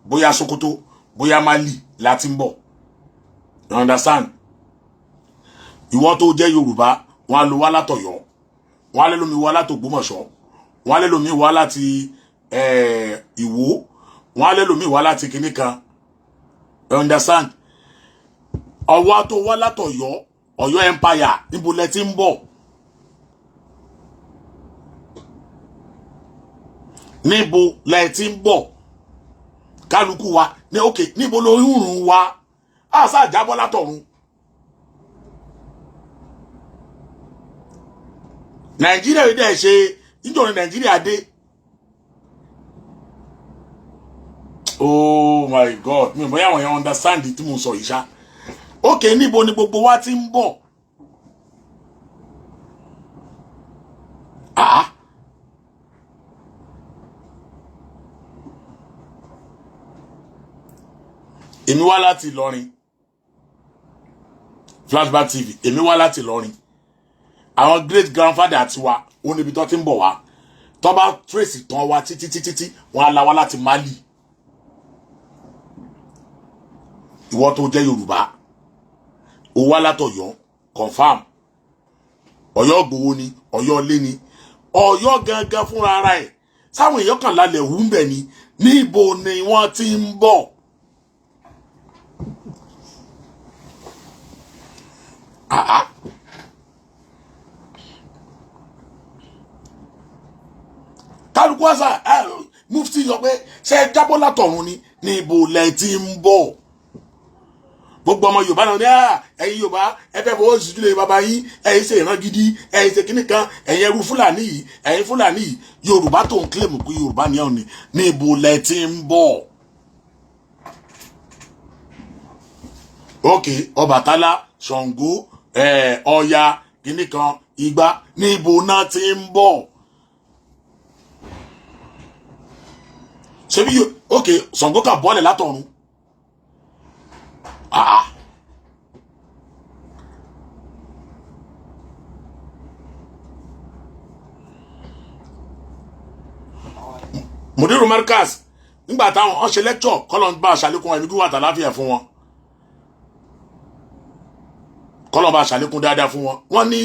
Bóyá Sokoto, bóyá Mali láti ń bọ̀, you understand? Ìwọ tó jẹ́ Yorùbá, wọn á lo wá látọ̀yọ́, wọn á lẹ́lómi wá látògbómọ̀ṣọ́, wọn á lẹ́lómi wá láti Ìwó, wọn á lẹ́lómi wá láti kinní kan, you understand? Ọwọ́ tó wá látọ̀yọ́, Ọ̀yọ́ empire, níbo lẹ ti ń bọ̀? Níbo lẹ ti ń bọ̀? Kálukú wa ní òkè, níbo ló ń rùn wa? Àṣà jábọ́ látọ̀run. Nàìjíríà yìí dẹ̀ ṣe nítorí Nàìjíríà dé. Oh my God, mi ò bóyá àwọn èèyàn understand tí mo sọ yìí ṣá. Òkè, níbo ni gbogbo wa ti ń bọ̀? Ah, èmi wá láti Ìlọrin. Flashback TV, èmi wá láti Ìlọrin. Àwọn great grandfather tiwa, ó níbi tó ti ń bọ̀ wá. Tó bá trace tán wa títí títí tí wọ́n á la wá láti Mali. Ìwọ tó jẹ́ Yorùbá, ó wá látọ̀yọ́, confam. Ọ̀yọ́ gbowó ni, Ọ̀yọ́ lé ni, Ọ̀yọ́ gangan fúnra ara ẹ̀ sáwọn èèyàn kan lálẹ́ wù ń bẹ̀ ni. Níbo ni wọ́n ti ń bọ̀? Ah ah. Kálukú àṣà mufti sọ pé ṣe jábọ́ látọ̀run ni? Níbo lẹ ti ń bọ̀? Gbogbo ọmọ Yorùbá náà ní ẹ̀yin Yorùbá, ẹ fẹ́ fọwọ́ sílé bàbá yín, ẹ̀yin ṣe ìran gidi, ẹ̀yin ṣe kíní kan, ẹ̀yin ẹrú Fúlàní yìí, ẹ̀yin Fúlàní yìí. Yorùbá tó ń kílèmù pé Yorùbá ni ọ̀ ní, níbo lẹ ti ń bọ̀? Ok, Ọbàtálá, Ṣàngó, Ọya, kíní kan, Igba, níbo náà ti ń bọ̀? Ṣebí ok, Ṣàngó kà bọ́ọ̀lẹ̀ látọ̀run. Ah, Mudiru Markaz, nígbà táwọn ọ̀ṣẹ́ lecture, kọ́lọ̀ ń bá aṣàlékún ẹ̀mí gíwà tàláfíà fún wọn, kọ́lọ̀ bá aṣàlékún dáadáa fún wọn. Wọ́n ní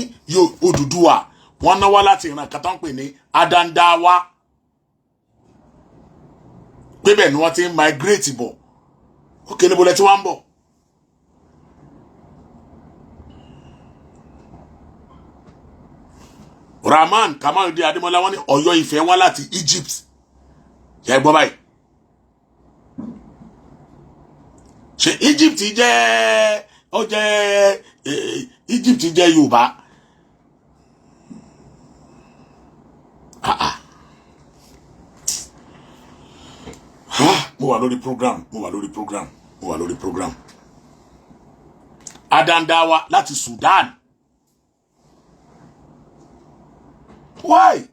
Odùduwà, wọ́n náwó láti ìran kan tó ń pè ní Adandawa, pé bẹ́ẹ̀ ni wọ́n ti ń migrate bọ̀. Ókè, níbo lẹ tí wọ́n ń bọ̀? Rahman Kamaludin Adémọlá, wọ́n ní Ọ̀yọ́ Ifẹ̀ wá láti Egypt. Ṣe gbọ́ báyìí? Ṣe Egypt jẹ́, ó jẹ́ Egypt jẹ́ Yorùbá? Ah ah. Ah, mo wà lórí program, mo wà lórí program, mo wà lórí program. Adandawa láti Sudan. Why?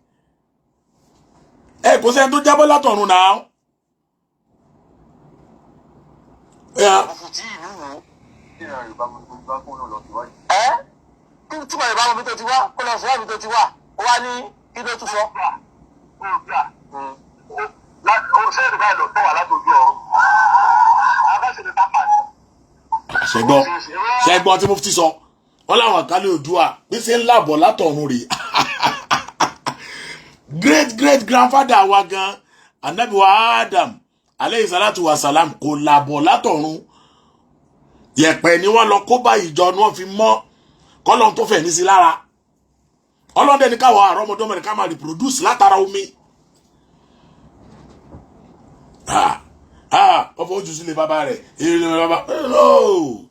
Ẹ kò sẹ́ni tó jábọ́ látọ̀run náà. Yeah. Òfò tí ìlú wo ẹ kí tí mo Yorùbá mọ bí tó ti wá, kó lọ sọ ibi tó ti wá. Ó wá ní kí ló tún sọ. Ṣé ìrìbá ìlọ tó wà látòjú ọ̀run? Abáṣe pápá ni. Ṣẹgbọ́n, ṣẹgbọ́n tí mo ti sọ, wọ́n láwọn àkálẹ̀ Oòduà bí ṣe ń làbọ̀ látọ̀run rèé. Great great grandfather wa gan, anabi wa Adam aleyhi salatu wa salam, kò làbọ̀ látọ̀run. Yẹ̀pẹ̀ ni wọ́n lọ kó bá ìjọ ni wọ́n fi mọ́ kọ́lọ́n tó fẹ̀ ní sí lára. Ọlọ́dẹ ní káwọ́ àrọ́mọdọ́mọ ní ká máa reproduce látara omi. Ah ah, wọ́n fọwọ́ jù sílé bàbá rẹ̀, èrè bàbá no.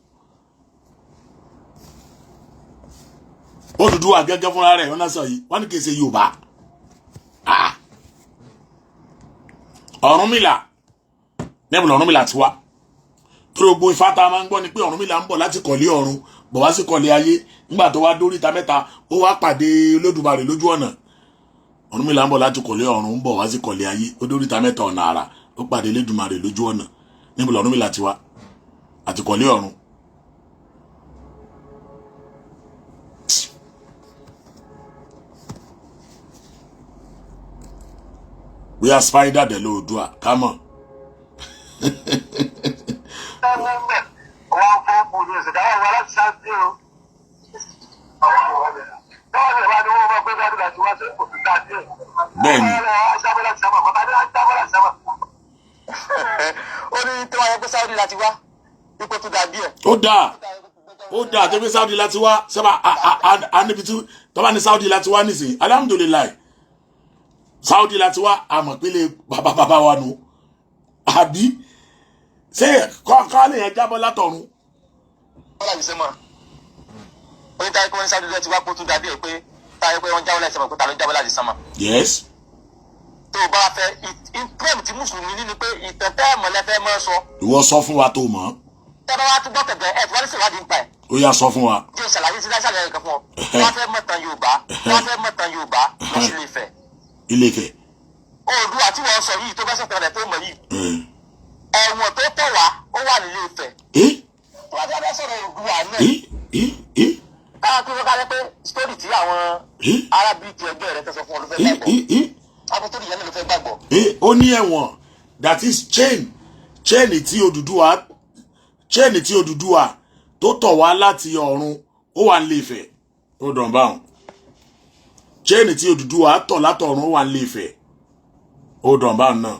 Odùduwà gẹ́gẹ́ fúnra rẹ̀, wọ́n náà sọ yìí, wọ́n ní kì í ṣe Yorùbá. Ah, Ọ̀rúnmìlà, níbo lọ̀rúnmìlà ti wá? Torí gbogbo Ifá tá a máa ń gbọ́ ni pé Ọ̀rúnmìlà ń bọ̀ láti kọ̀lé ọ̀run bọ̀ wá sí kọ̀lé ayé. Nígbà tó wá dórí ìta mẹ́ta, ó wá pàdé Olódùmarè lójú ọ̀nà. Ọ̀rúnmìlà ń bọ̀ láti kọ̀lé ọ̀run ń bọ̀ wá sí kọ̀lé ayé, ó dórí ìta mẹ́ta ọ̀nà àrà, ó pàdé Olódùmarè lójú ọ̀nà. Níbo lọ̀rúnmìlà ti wá àti kọ̀lé ọ̀run? Bóyá spider dẹ̀ lóòdùà ká mọ̀. Wọ́n fún bùnú ẹ̀sẹ̀ káwọn wà láti ṣáájú o. Báwo ni ìwà ni wọ́n máa gbé dáadé láti wá sí òkú dáadé? Bẹ́ẹ̀ni. Ó ní tí wọ́n yẹ pé Saudi láti wá, ipò tó dà díẹ̀. Ó dáa, ó dáa tó fi Saudi láti wá sábà a níbi tí tọ́ba ní Saudi láti wá nísìnyí. Alhamdulillahi, Saudi láti wá, àmọ̀ pélé bàbá bàbá wa nù, àbí ṣé kọ́ lè yẹn jábọ́ látọ̀run? Wọ́n láti ṣe mọ́. Ó ní táyé pé wọ́n ní Saudi láti wá, kó tó dà díẹ̀, pé táyé pé wọ́n jábọ́ láti sánmọ̀, pé ta ló jábọ́ láti sánmọ̀? Yes. Tó o bá fẹ́ ìtẹ́ẹ̀mù tí mùsùlùmí ní ni pé ìtàn tẹ́ẹ̀mù lẹ́fẹ́ mọ́ sọ. Ìwọ sọ fún wa tó mọ̀. Tẹ́ bá wá tún gbọ́ tẹ̀gbẹ́ ẹ̀ tí wọ́n ní ṣèwádìí nípa ẹ̀. Ó yá, sọ fún wa. Jẹ́ ìṣàlàyé sí láṣàlàyé nǹkan fún ọ. Wọ́n fẹ́ mọ̀tàn Yorùbá, wọ́n fẹ́ mọ̀tàn Yorùbá, lọ sí Ilé-Ifẹ̀. Ilé-Ifẹ̀. Oòduà tí wọ́n sọ yìí tó fẹ́ sọ̀tàn rẹ̀ tó mọ̀ yìí, ẹ̀wọ̀n tó tẹ̀ wá, ó wà nílé Ifẹ̀. Wọ́n ti fẹ́ sọ̀rọ̀ Oòduà náà, káàkiri wọn kálẹ̀ pé story tí àwọn arábìkì ẹgbẹ́ rẹ̀ tẹ̀sán fún ọ ló fẹ́ gbàgbọ́, àbí story yẹn náà ló fẹ́ gbàgbọ́. Ó ní ẹ̀wọ̀n, that is chain, chain tí Odùduwà, chain tí Odùduwà tó tọ̀ wá láti ọ̀run, ó wà nílé Ifẹ̀. Ó dàn báwọn, chain tí Odùduwà tọ̀ látọ̀run, ó wà nílé Ifẹ̀. Ó dàn báwọn náà,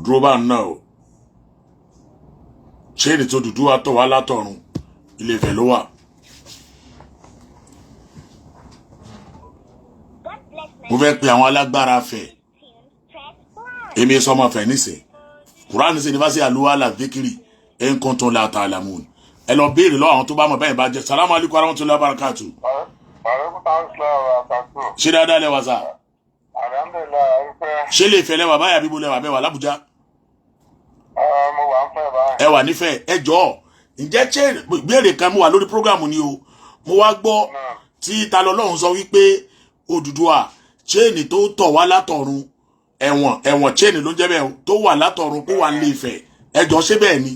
dúró báwọn náà o. Chain tí Odùduwà tọ̀ wá látọ̀run, Ilé Ifẹ̀ ló wà. Mo fẹ́ pe àwọn alágbára fẹ̀. Èmi sọmọ fẹ̀ nísìn. Kùránì sí ní fásitì àlùwàlà vikiri nǹkan tó ń la ta àlàmù. Ẹ lọ béèrè lọ́wọ́ àwọn tó bá mọ̀ bẹ́ẹ̀ bá jẹ́. Salamu alaykum warahmatullahi wabarakatuh. Ṣé dáadáa lẹ́wà sá? Ṣé lè fẹ́ lẹ́wà báyà bíbo lẹ́wà bẹ́ẹ̀ wà l'Ábùjá? Mo wà ń fẹ́ báyìí. Ẹ wà nífẹ̀ẹ́. Ẹ jọ̀ọ́, ǹjẹ́ ṣé béèrè kan mo wà lórí programu ni o. Mo wá gbọ́ tí Ta lọ́lọ́run sọ wípé Odùduwà, chain tó tọ̀ wá látọ̀run, ẹ̀wọ̀n, ẹ̀wọ̀n chain ló ń jẹ́ bẹ́ẹ̀ o, tó wà látọ̀run kó wà nílé Ifẹ̀. Ẹ jọ̀ọ́, ṣé bẹ́ẹ̀ ni?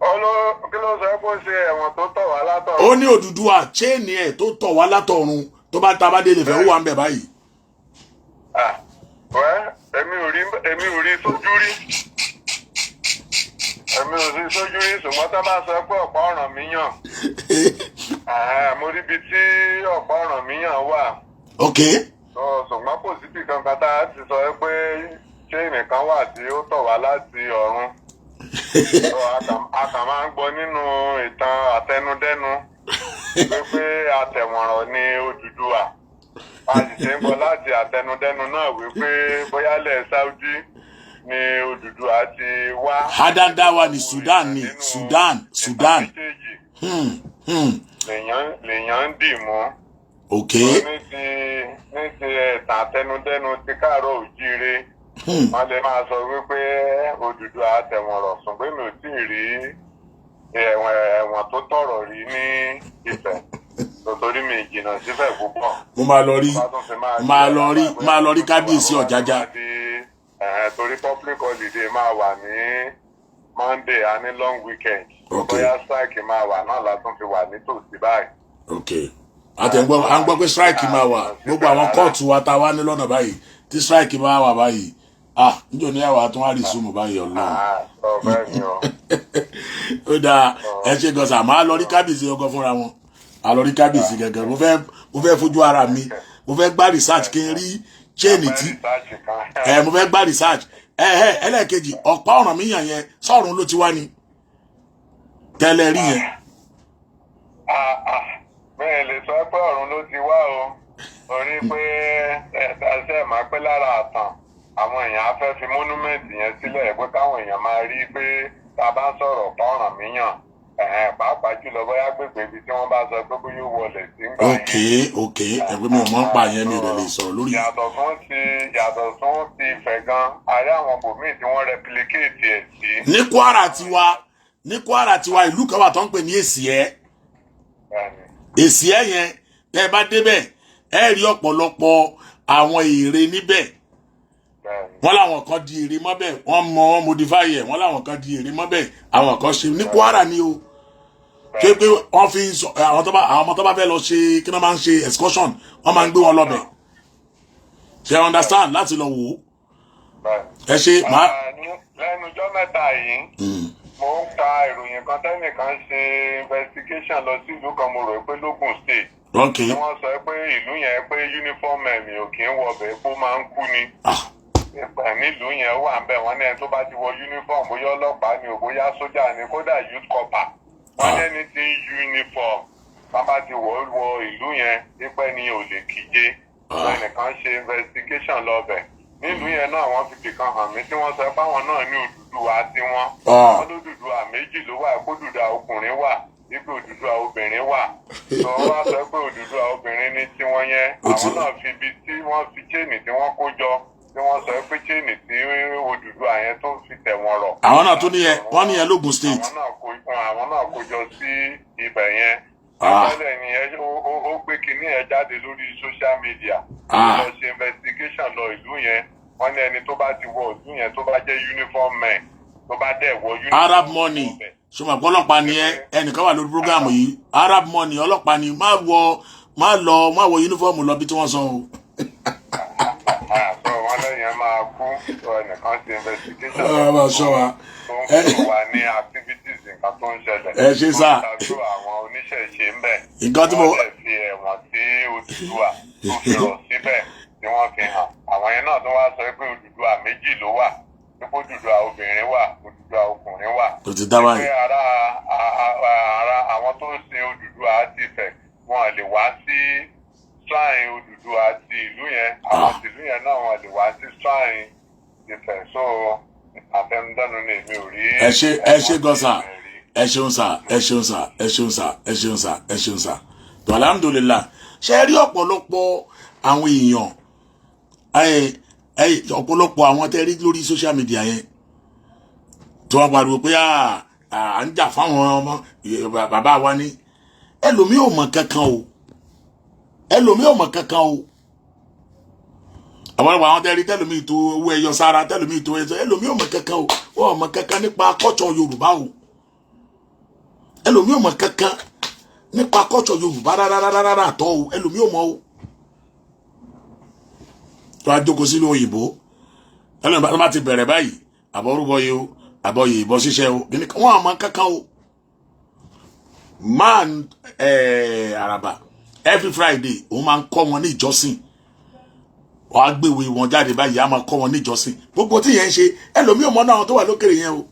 Olú kí ló sọ pé ó ṣe ẹ̀wọ̀n tó tọ̀ wá látọ̀run? Ó ní Odùduwà, chain ẹ̀ tó tọ̀ wá látọ̀run, tó bá ta bá dé Ilé Ifẹ̀, ó wà ń bẹ̀ báyìí. Ah, wẹ́ èmi ò rí sójú rí. Èmi ò rí sójú rí, ṣùgbọ́n tá bá sọ pé ọ̀pá Ọ̀rànmíyàn. Mo rí ibi tí ọ̀pá Ọ̀rànmíyàn wà. Ṣùgbọ́n kò síbi kankan tá a ti sọ pé chain kan wà tí ó tọ̀ wá láti ọ̀run. So, a kàn máa ń gbọ́ nínú ìtàn àtẹnudẹ́nu pé àtẹ̀wọ̀nrọ̀ ni Odùduwà. A sì ṣe ń gbọ́ láti àtẹnudẹ́nu náà wípé bóyá ilẹ̀ Saudi ni Odùduwà ti wá. Hadandawa ní Sudan ní Nínú Sudan, ìtàn Sudan. méjèèjì Hmm. lèèyàn ń dì mú. Ní ti ìtàn àtẹnudẹ́nu ti káàárọ̀ òjíire, wọ́n lè máa sọ wípé Odùduwà àtẹ̀wọ̀nrọ̀, ṣùgbọ́n mi ò tí ì rí ẹ̀wọ̀n tó tọ̀rọ̀ rí ní Ifẹ̀, torí mi jìnnà sífẹ̀ púpọ̀. Mo máa lọ rí Bá tún fi máa máa lọ rí kábíyèsí Ọ̀jájá. Torí public holiday máa wà ní Monday, a ní long weekend. Bóyá strike máa wà náà la tún fi wà nítòsí báyìí. Ok, àtẹ̀gbọ́ à ń gbọ́ pé strike máa wà, gbogbo àwọn kóòtù wa tá a wá ní lọ́nà báyìí, tí strike máa wà báyìí, ah, níjọ́ ní àwọn àtúnwá rí súnmù báyìí, Ọlọ́run. Ah, sọ bẹ́ẹ̀ ni o. Ó dáa, ẹ ṣe gan sa. Máa lọ rí kábíyèsí ọgọ fúnra wọn, a lọ rí kábíyèsí gẹ́gẹ́. Mo fẹ́ fojú ara mi, mo fẹ́ gbá research kí n rí chain tí Research kan. Ẹ mo fẹ́ gbá research. Ẹ ẹlẹ́ẹ̀kejì, ọ̀pá Ọ̀rànmíyàn yẹn, sọ̀run ló ti wá ni tẹ́lẹ̀ rí yẹn? Ah, ah, bẹ́ẹ̀ lè sọ pé ọ̀run ló ti wá o, torí pé ẹ̀ẹ́dẹ́sẹ̀ máa pẹ́ lára àtàn àwọn èèyàn á fẹ́ fi monument yẹn sílẹ̀ pé káwọn èèyàn máa rí pé tá a bá ń sọ̀rọ̀ ọ̀pá Ọ̀rànmíyàn, ẹ̀hẹ̀n, pàápàá jùlọ bóyá gbègbè ibi tí wọ́n bá sọ pé bóyá ó wọlé sí ń gbà yẹn. Ok, ẹgbẹ́ mi ò mọ̀ ń pa yẹn, mi ò dẹ̀ lè sọ̀rọ̀ lórí. Yàtọ̀ fún ti Ifẹ̀ gan, àárẹ̀ àwọn bòmíì tí wọ́n replicate ẹ̀ sí. Ní Kwara tiwa, ìlú kan wà tó ń pè ní Èsìẹ́. Bẹ́ẹ̀ni. Èsìẹ́ yẹn, tẹ́ ẹ bá débẹ̀, ẹ rí ọ̀pọ̀lọpọ̀ àwọn ère níbẹ̀. Wọ́n láwọn kan di ère mọ́bẹ̀, wọ́n mọ, wọ́n modify ẹ̀, wọ́n láwọn kan di ère mọ́bẹ̀, àwọn kan ṣe ní Kwara ni o, tó pé wọ́n fi ń sọ àwọn tó bá, àwọn ọmọ tó bá fẹ́ lọ ṣe kí wọ́n máa ń ṣe excursion, wọ́n máa ń gbé wọn lọ́bẹ̀. Ṣe understand láti lọ wò ó? Ẹ ṣe máa. Lẹ́nu ọjọ́ mẹ́ta yìí, mo ń ka ìròyìn kan tẹ́nìkan ṣe investigation lọ sí ìlú kan, mo rò pé l'Ógùn State. Tí wọ́n sọ pé ìlú yẹn, pé uniform ẹ̀mí ò kì í wọbẹ̀, pé ó máa ń kú ni. Nílùú yẹn wà ń bẹ̀, wọ́n ní ẹni tó bá ti wọ uniform, bóyá ọlọ́pàá ni ò, bóyá sójà ni, kódà youth corper, wọ́n ní ẹni tí uniform bàbá ti wọ̀ wọ ìlú yẹn, pípẹ́ ni ò lè kíje. Ẹnìkan ṣe investigation lọ bẹ̀ nílùú yẹn náà, wọ́n fi bìkan hàn mí tí wọ́n sọ pé àwọn náà ní Odùduwà tiwọn. Wọ́n lódùduwà méjì ló wà, kó Odùduwà ọkùnrin wà, wípé Odùduwà obìnrin wà. Tó wọ́n wá sọ pé Odùduwà obìnrin ní tiwọn yẹn. Àwọn náà fi ibi tí wọ́n fi chain tí wọ́n kó jọ, tí wọ́n sọ pé chain tí Odùduwà yẹn tó fi tẹ̀ wọ́n rọ̀. Àwọn náà tún níyẹn, wọ́n níyẹn l'Ógùn State. Àwọn náà kó jọ sí ibẹ̀ yẹn. Tẹ́lẹ̀ nìyẹn, ó gbé kinní yẹn jáde lórí social media. Ó lọ ṣe investigation lọ ìlú yẹn, wọ́n ní ẹni tó bá ti wọ ìlú yẹn, tó bá jẹ́ uniform man, tó bá dẹ̀ wọ uniform Arab Money, ṣùgbọ́n ọlọ́pàá ni ẹ. Ẹnìkan wà lórí program yìí, Arab Money, ọlọ́pàá ni. Má wọ, má lọ, má wọ uniform lọ bí tí wọ́n sọ o. Sọ wọn lẹ́yìn ẹ máa kú. Sọ ẹnìkan ṣe investigation. Ọlọ́run máa ṣọ́ wa. Tó ń fún wa ní activities, nǹkan tó ń ṣẹlẹ̀. Ẹ ṣé sà. Tó ń tàbí àwọn oníṣẹ̀ṣe ń bẹ̀. Nǹkan tí mo Wọ́n lè fi ẹ̀wọ̀n tí Odùduwà tó fi rọ̀ síbẹ̀ tí wọ́n fi hàn. Àwọn yẹn náà tó wá sọ pé Odùduwà méjì ló wà, pé Odùduwà obìnrin wà, Odùduwà ọkùnrin wà. Tó ti dá báyìí. Pé ara àwọn tó ń sin Odùduwà ti fẹ̀, wọn lè wá sí shrine Odùduwà ti ìlú yẹn. Àwọn tìlú yẹn náà, wọn lè wá sí shrine Ifẹ̀. So àfẹnudẹ́nu ni, èmi ò rí. Ẹ ṣé, ẹ ṣé gan sà. Ẹ ṣeun sà, ẹ ṣeun sà, ẹ ṣeun sà, ẹ ṣeun sà, ẹ ṣeun sà. Tó alhamdulillah, ṣe rí ọ̀pọ̀lọpọ̀ àwọn èèyàn, ẹ ẹ ọ̀pọ̀lọpọ̀ àwọn tẹ́ rí lórí social media yẹn tí wọ́n pariwo pé à ń jà fáwọn ọmọ bàbá wa ní, ẹlòmíì ò mọ̀ kankan o, ẹlòmíì ò mọ̀ kankan o. Àwọn àwọn tẹ́ rí tẹlòmíì tó owó ẹyọ sára, tẹlòmíì tó ẹyọ, ẹlòmíì ò mọ̀ kankan o. Wọ́n ò mọ̀ kankan nípa culture Yorùbá o. Ẹlòmíì ò mọ̀ kankan nípa culture Yorùbá rárá rárá rárá àtọ́ o. Ẹlòmíì ò mọ̀ o. Tó a jókòó sílùú òyìnbó, ẹlòmíì bá ti bẹ̀rẹ̀ báyìí, àbọ̀ rúbọ yìí o, àbọ̀ yìí ìbọn ṣiṣẹ́ o, wọ́n àmọ́ kankan o. Man àràbà, every Friday òun máa ń kọ́ wọn ní ìjọsìn. Wọ́n á gbéwèé wọn jáde báyìí, á máa kọ́ wọn ní ìjọsìn. Gbogbo tí yẹn ń ṣe, ẹlòmíì ò mọ̀ náà, àwọn tó wà lókèrè yẹn o.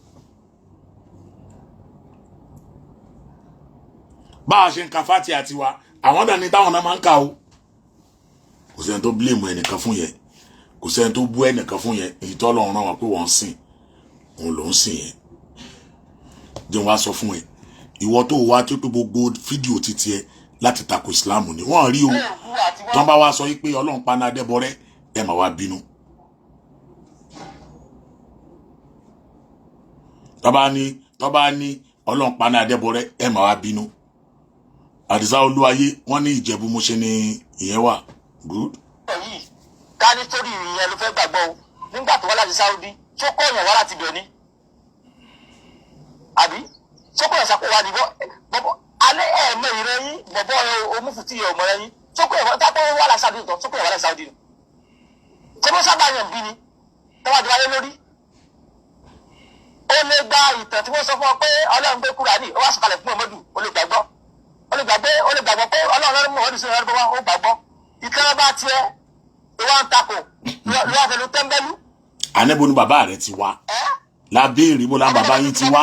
Bá a ṣe ń ka fati àti wa, àwọn náà ní táwọn náà máa ń kà o. Kò sẹ́ni tó blame ẹnìkan fún yẹn, kò sẹ́ni tó bú ẹnìkan fún yẹn. Èyí tó Ọlọ́run rán wa pé wọ́n ń sìn, òun ló ń sìn yẹn. Jẹ́ wọ́n á sọ fún ẹ, ìwọ tó wá tó pé gbogbo fídíò títí ẹ láti tako Islam ni wọ́n rí o, tán bá wá sọ yìí pé Ọlọ́run paná adẹ́bọrẹ́, ẹ mà wá bínú. Tọ́ba ní Ọlọ́run paná adẹ́bọrẹ́, ẹ mà wá bínú. Àdìsá Olúwayé, wọ́n ní Ìjẹ̀bú Mọ́ṣẹ́ ní ìyẹn wà. Good. Yìí ká nítorí ìyẹn ló fẹ́ gbàgbọ́ o. Nígbà tó wá láti Saudi, tó kọ̀yàn wá láti bẹ̀ ni, àbí tó kọ̀yàn sápò wá ní bọ́bọ́ alẹ́ ẹ̀ẹ̀mọ ìrẹ́ yín, bọ̀bọ́ omúfùtì ẹ̀ ọmọ rẹ yín, tó kọ̀yàn wá tó wá láti Saudi tán, tó kọ̀yàn wá láti Saudi ni, tó bó sábà yàn bí ni tọ́wọ́ àti wáyé lórí. Ó lè gba ìtàn tí wọ́n sọ fún ọ pé Ọlọ́run gbé Kúránì, ó wá sọ̀kalẹ̀ fún Muhammadu. Ó lè gbàgbọ́, ó lè gbàgbé, ó lè gbàgbọ́ pé Ọlọ́run lọ́rùn Muhammadu sí ọlọ́run bá ó gbàgbọ́. Ìtàn bá tiẹ̀ ló wá ń takò, ló wá fẹnu tẹ́ńbẹ́lú. Àníbo ni bàbá rẹ ti wá lábẹ́ẹ̀rẹ̀? Bó la bàbá yín ti wá?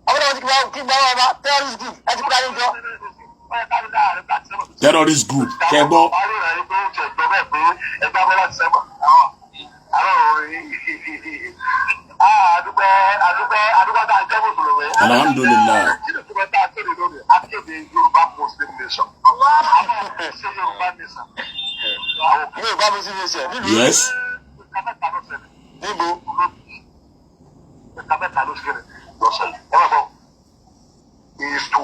Àwọn ọmọ tí kí gbọ́ bàbá terrorist group ẹ ti kúrò ayé jọ. Terrorist group kẹgbọ́. Alhamdulilayi. Yorùbá Muslim Nation nílùú. Yes. Níbo? Mẹ́ta mẹ́ta ló ṣẹlẹ̀ lọ́sẹ̀lẹ̀. Ẹ máa bọ̀, ètò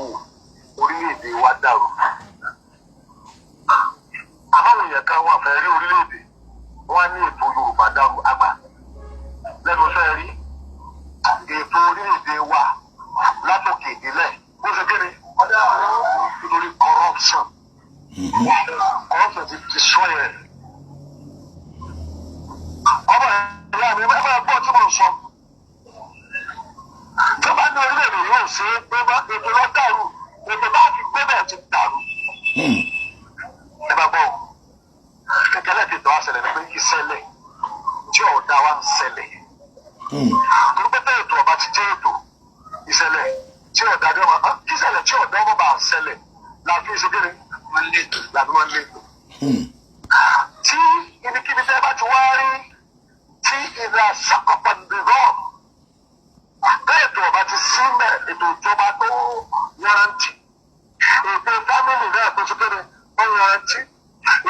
orílẹ̀-èdè wa dàrú, àmọ́ àwọn èèyàn kan wà fẹ́ rí orílẹ̀-èdè wọn á ní ètò Yorùbá dàrú. Àgbà lẹ́nu iṣẹ́ rí ètò orílẹ̀-èdè wa látòkè ìdílẹ̀ bó ṣe kéde nítorí corruption. Corruption ti destroy ẹ̀. ò ṣe é gbé bá ètò lọ dàrú, ètò bá fi gbé bẹ́ẹ̀ ti dàrú. Ẹ bá gbọ́, kékeré ti tọ́ àṣẹlẹ̀ ní pé ìṣẹ̀lẹ̀ tí ọ̀dà wa ń ṣẹlẹ̀. Torí pé ètò ọba ti jẹ́ ètò, ìṣẹ̀lẹ̀ tí ọ̀dà ni ọmọ kí ìṣẹ̀lẹ̀ tí ọ̀dà ọmọ bá ṣẹlẹ̀ la fi ṣe kéde la fi máa ń létò. Tí ibikíbi tẹ́ bá ti wá rí tí ìlà ṣàkópa nìrọ̀ bẹ́ẹ̀, ètò ọba ti sí mẹ́, ètò ìjọba tó yanrantí, ètò family náà tó ṣe kéde ó yanrantí,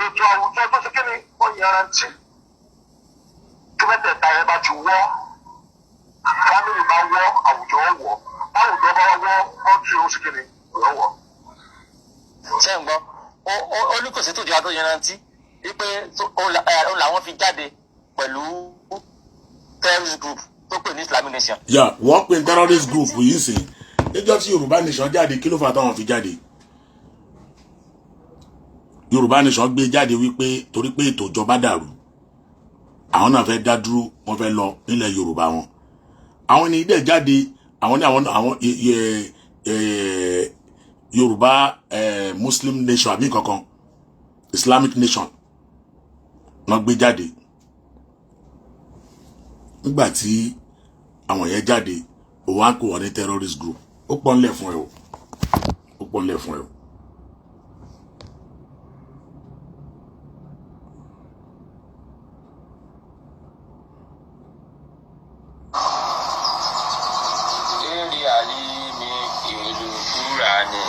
ètò àwùjọ tó ṣe kéde ó yanrantí, tí mẹ́tẹ̀ẹ̀ta yẹn bá ti wọ́, family bá wọ́, àwùjọ wọ́, àwùjọ bá wọ́, country ó ṣe kéde ó wọ́. Ṣé ń gbọ́? Ó ní kò sí tòjú adó yanrantí wípé òun làwọn fi jáde pẹ̀lú terrorist group tó pè ní Islamic Nation. Yà wọ́n pè ní terrorist group yìí sìn. Níjọ́ tí Yorùbá Nation jáde, kí ló fà táwọn fi jáde? Yorùbá Nation gbé jáde wípé torí pé ètò ìjọba dàrú, àwọn náà fẹ́ dá dúró, wọ́n fẹ́ lọ nílẹ̀ Yorùbá wọn. Àwọn ènìyàn dẹ̀ jáde, àwọn ní àwọn Yorùbá Muslim Nation àbí kankan Islamic Nation wọ́n gbé jáde. Nígbà tí àwọn yẹn jáde, òun á kó wọn ní terrorist group. Ó pọ̀ ńlẹ̀ fún ẹ o, ó pọ̀ ńlẹ̀ fún ẹ o. Eré àlímì ìlú Kúránì.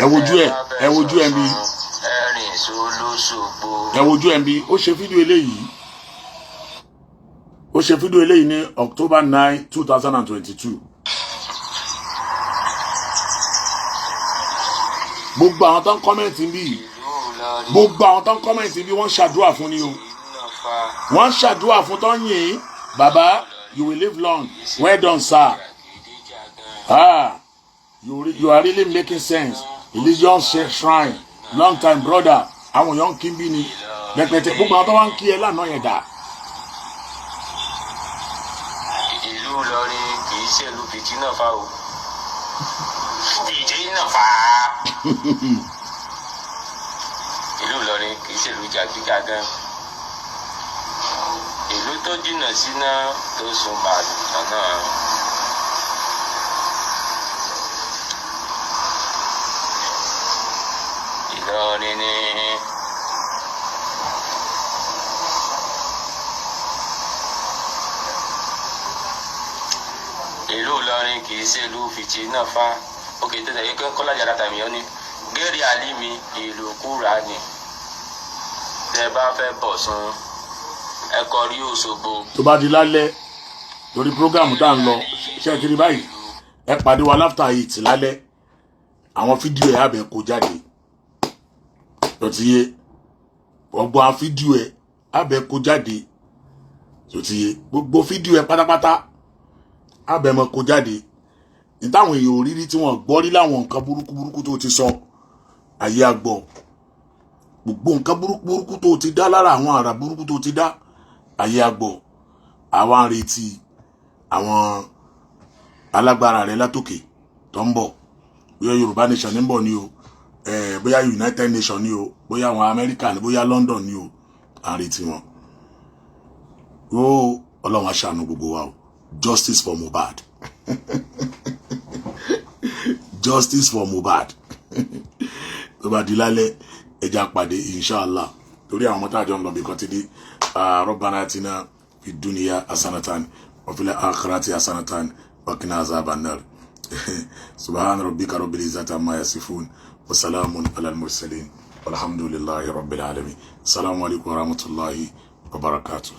Ẹ wojú ẹ, ẹ wojú ẹ bí. Ẹrìn sólóṣogbo. Ẹ wojú ẹ bí. Ó ṣe fídíò eléyìí, ó ṣe fídíò eléyìí ní October 9, 2022. Gbogbo àwọn tó ń comment bí, Ìlú Ìlọrin. gbogbo àwọn tó ń comment bí, wọ́n ṣàdúrà fún ni o. Ìnáfa. Wọ́n ṣàdúrà fún tó ń yìn ín. "Baba, you will live long. Well done, sir." Jàgídíjàgan. Ah, you are really making sense. Religion shrine long time, brother. Àwọn èèyàn ń kí bí ni rẹpẹtẹ. Gbogbo àwọn tó wá ń kí ẹ lánàá yẹn dà? Ìlú Ìlọrin kì í ṣèlú fìtínà fa o. Fìtínà fa. Ìlú Ìlọrin kì í ṣèlú jàgídíjàgan. Ìlú tó jìnnà síná tó sun màlúù náà. Ìlọrin ni. Ìlú Ìlọrin kì í ṣèlú fìtínà fa. Òkè tẹ̀sẹ̀ yìí kọ́ kọ́lá yàrá tàmí ọ́ ní. Gẹ́rì àlímì ìlú Kúránì. Tẹ bá fẹ́ bọ̀ sun, ẹ kọrí Òṣogbo. Tó bá di lálẹ́, lórí program tá à ń lọ, ṣe é kiri báyìí, ẹ pàdé wa l'after 8 lálẹ́. Àwọn fídíò ẹ̀ abẹ kó jáde tó ti yé. Gbogbo àwọn fídíò ẹ̀ abẹ kó jáde tó ti yé. Gbogbo fídíò ẹ̀ pátápátá abẹ mọ kó jáde ní táwọn èèyàn ò rírí, tí wọ́n gbọ́ rí, láwọn nǹkan burúkú burúkú tó ti sọ, ayé àgbọ̀. Gbogbo nǹkan burúkú burúkú tó ti dá lára, àwọn àrà burúkú tó ti dá, ayé àgbọ̀. Àwa ń retí àwọn alágbára rẹ látòkè tó ń bọ̀, bóyá Yorùbá Nation ní ń bọ̀ ni o, bóyá United Nation ni o, bóyá àwọn Amẹ́ríkà ni, bóyá London ni o, à ń retí wọn. Ó Ọlọ́run á ṣàánú gbogbo wa o. Justice for Mohbad, justice for Mohbad. Tó bá di lálẹ́, ẹja pàdé, inshallah, torí àwọn ọmọ tá a jọ ń lọ bí kan ti dé. ربنا آتنا في الدنيا حسنة وفي الآخرة حسنة وقنا عذاب النار. سبحان ربك رب العزة عما يصفون وسلام على المرسلين والحمد لله رب العالمين. السلام عليكم ورحمة الله وبركاته.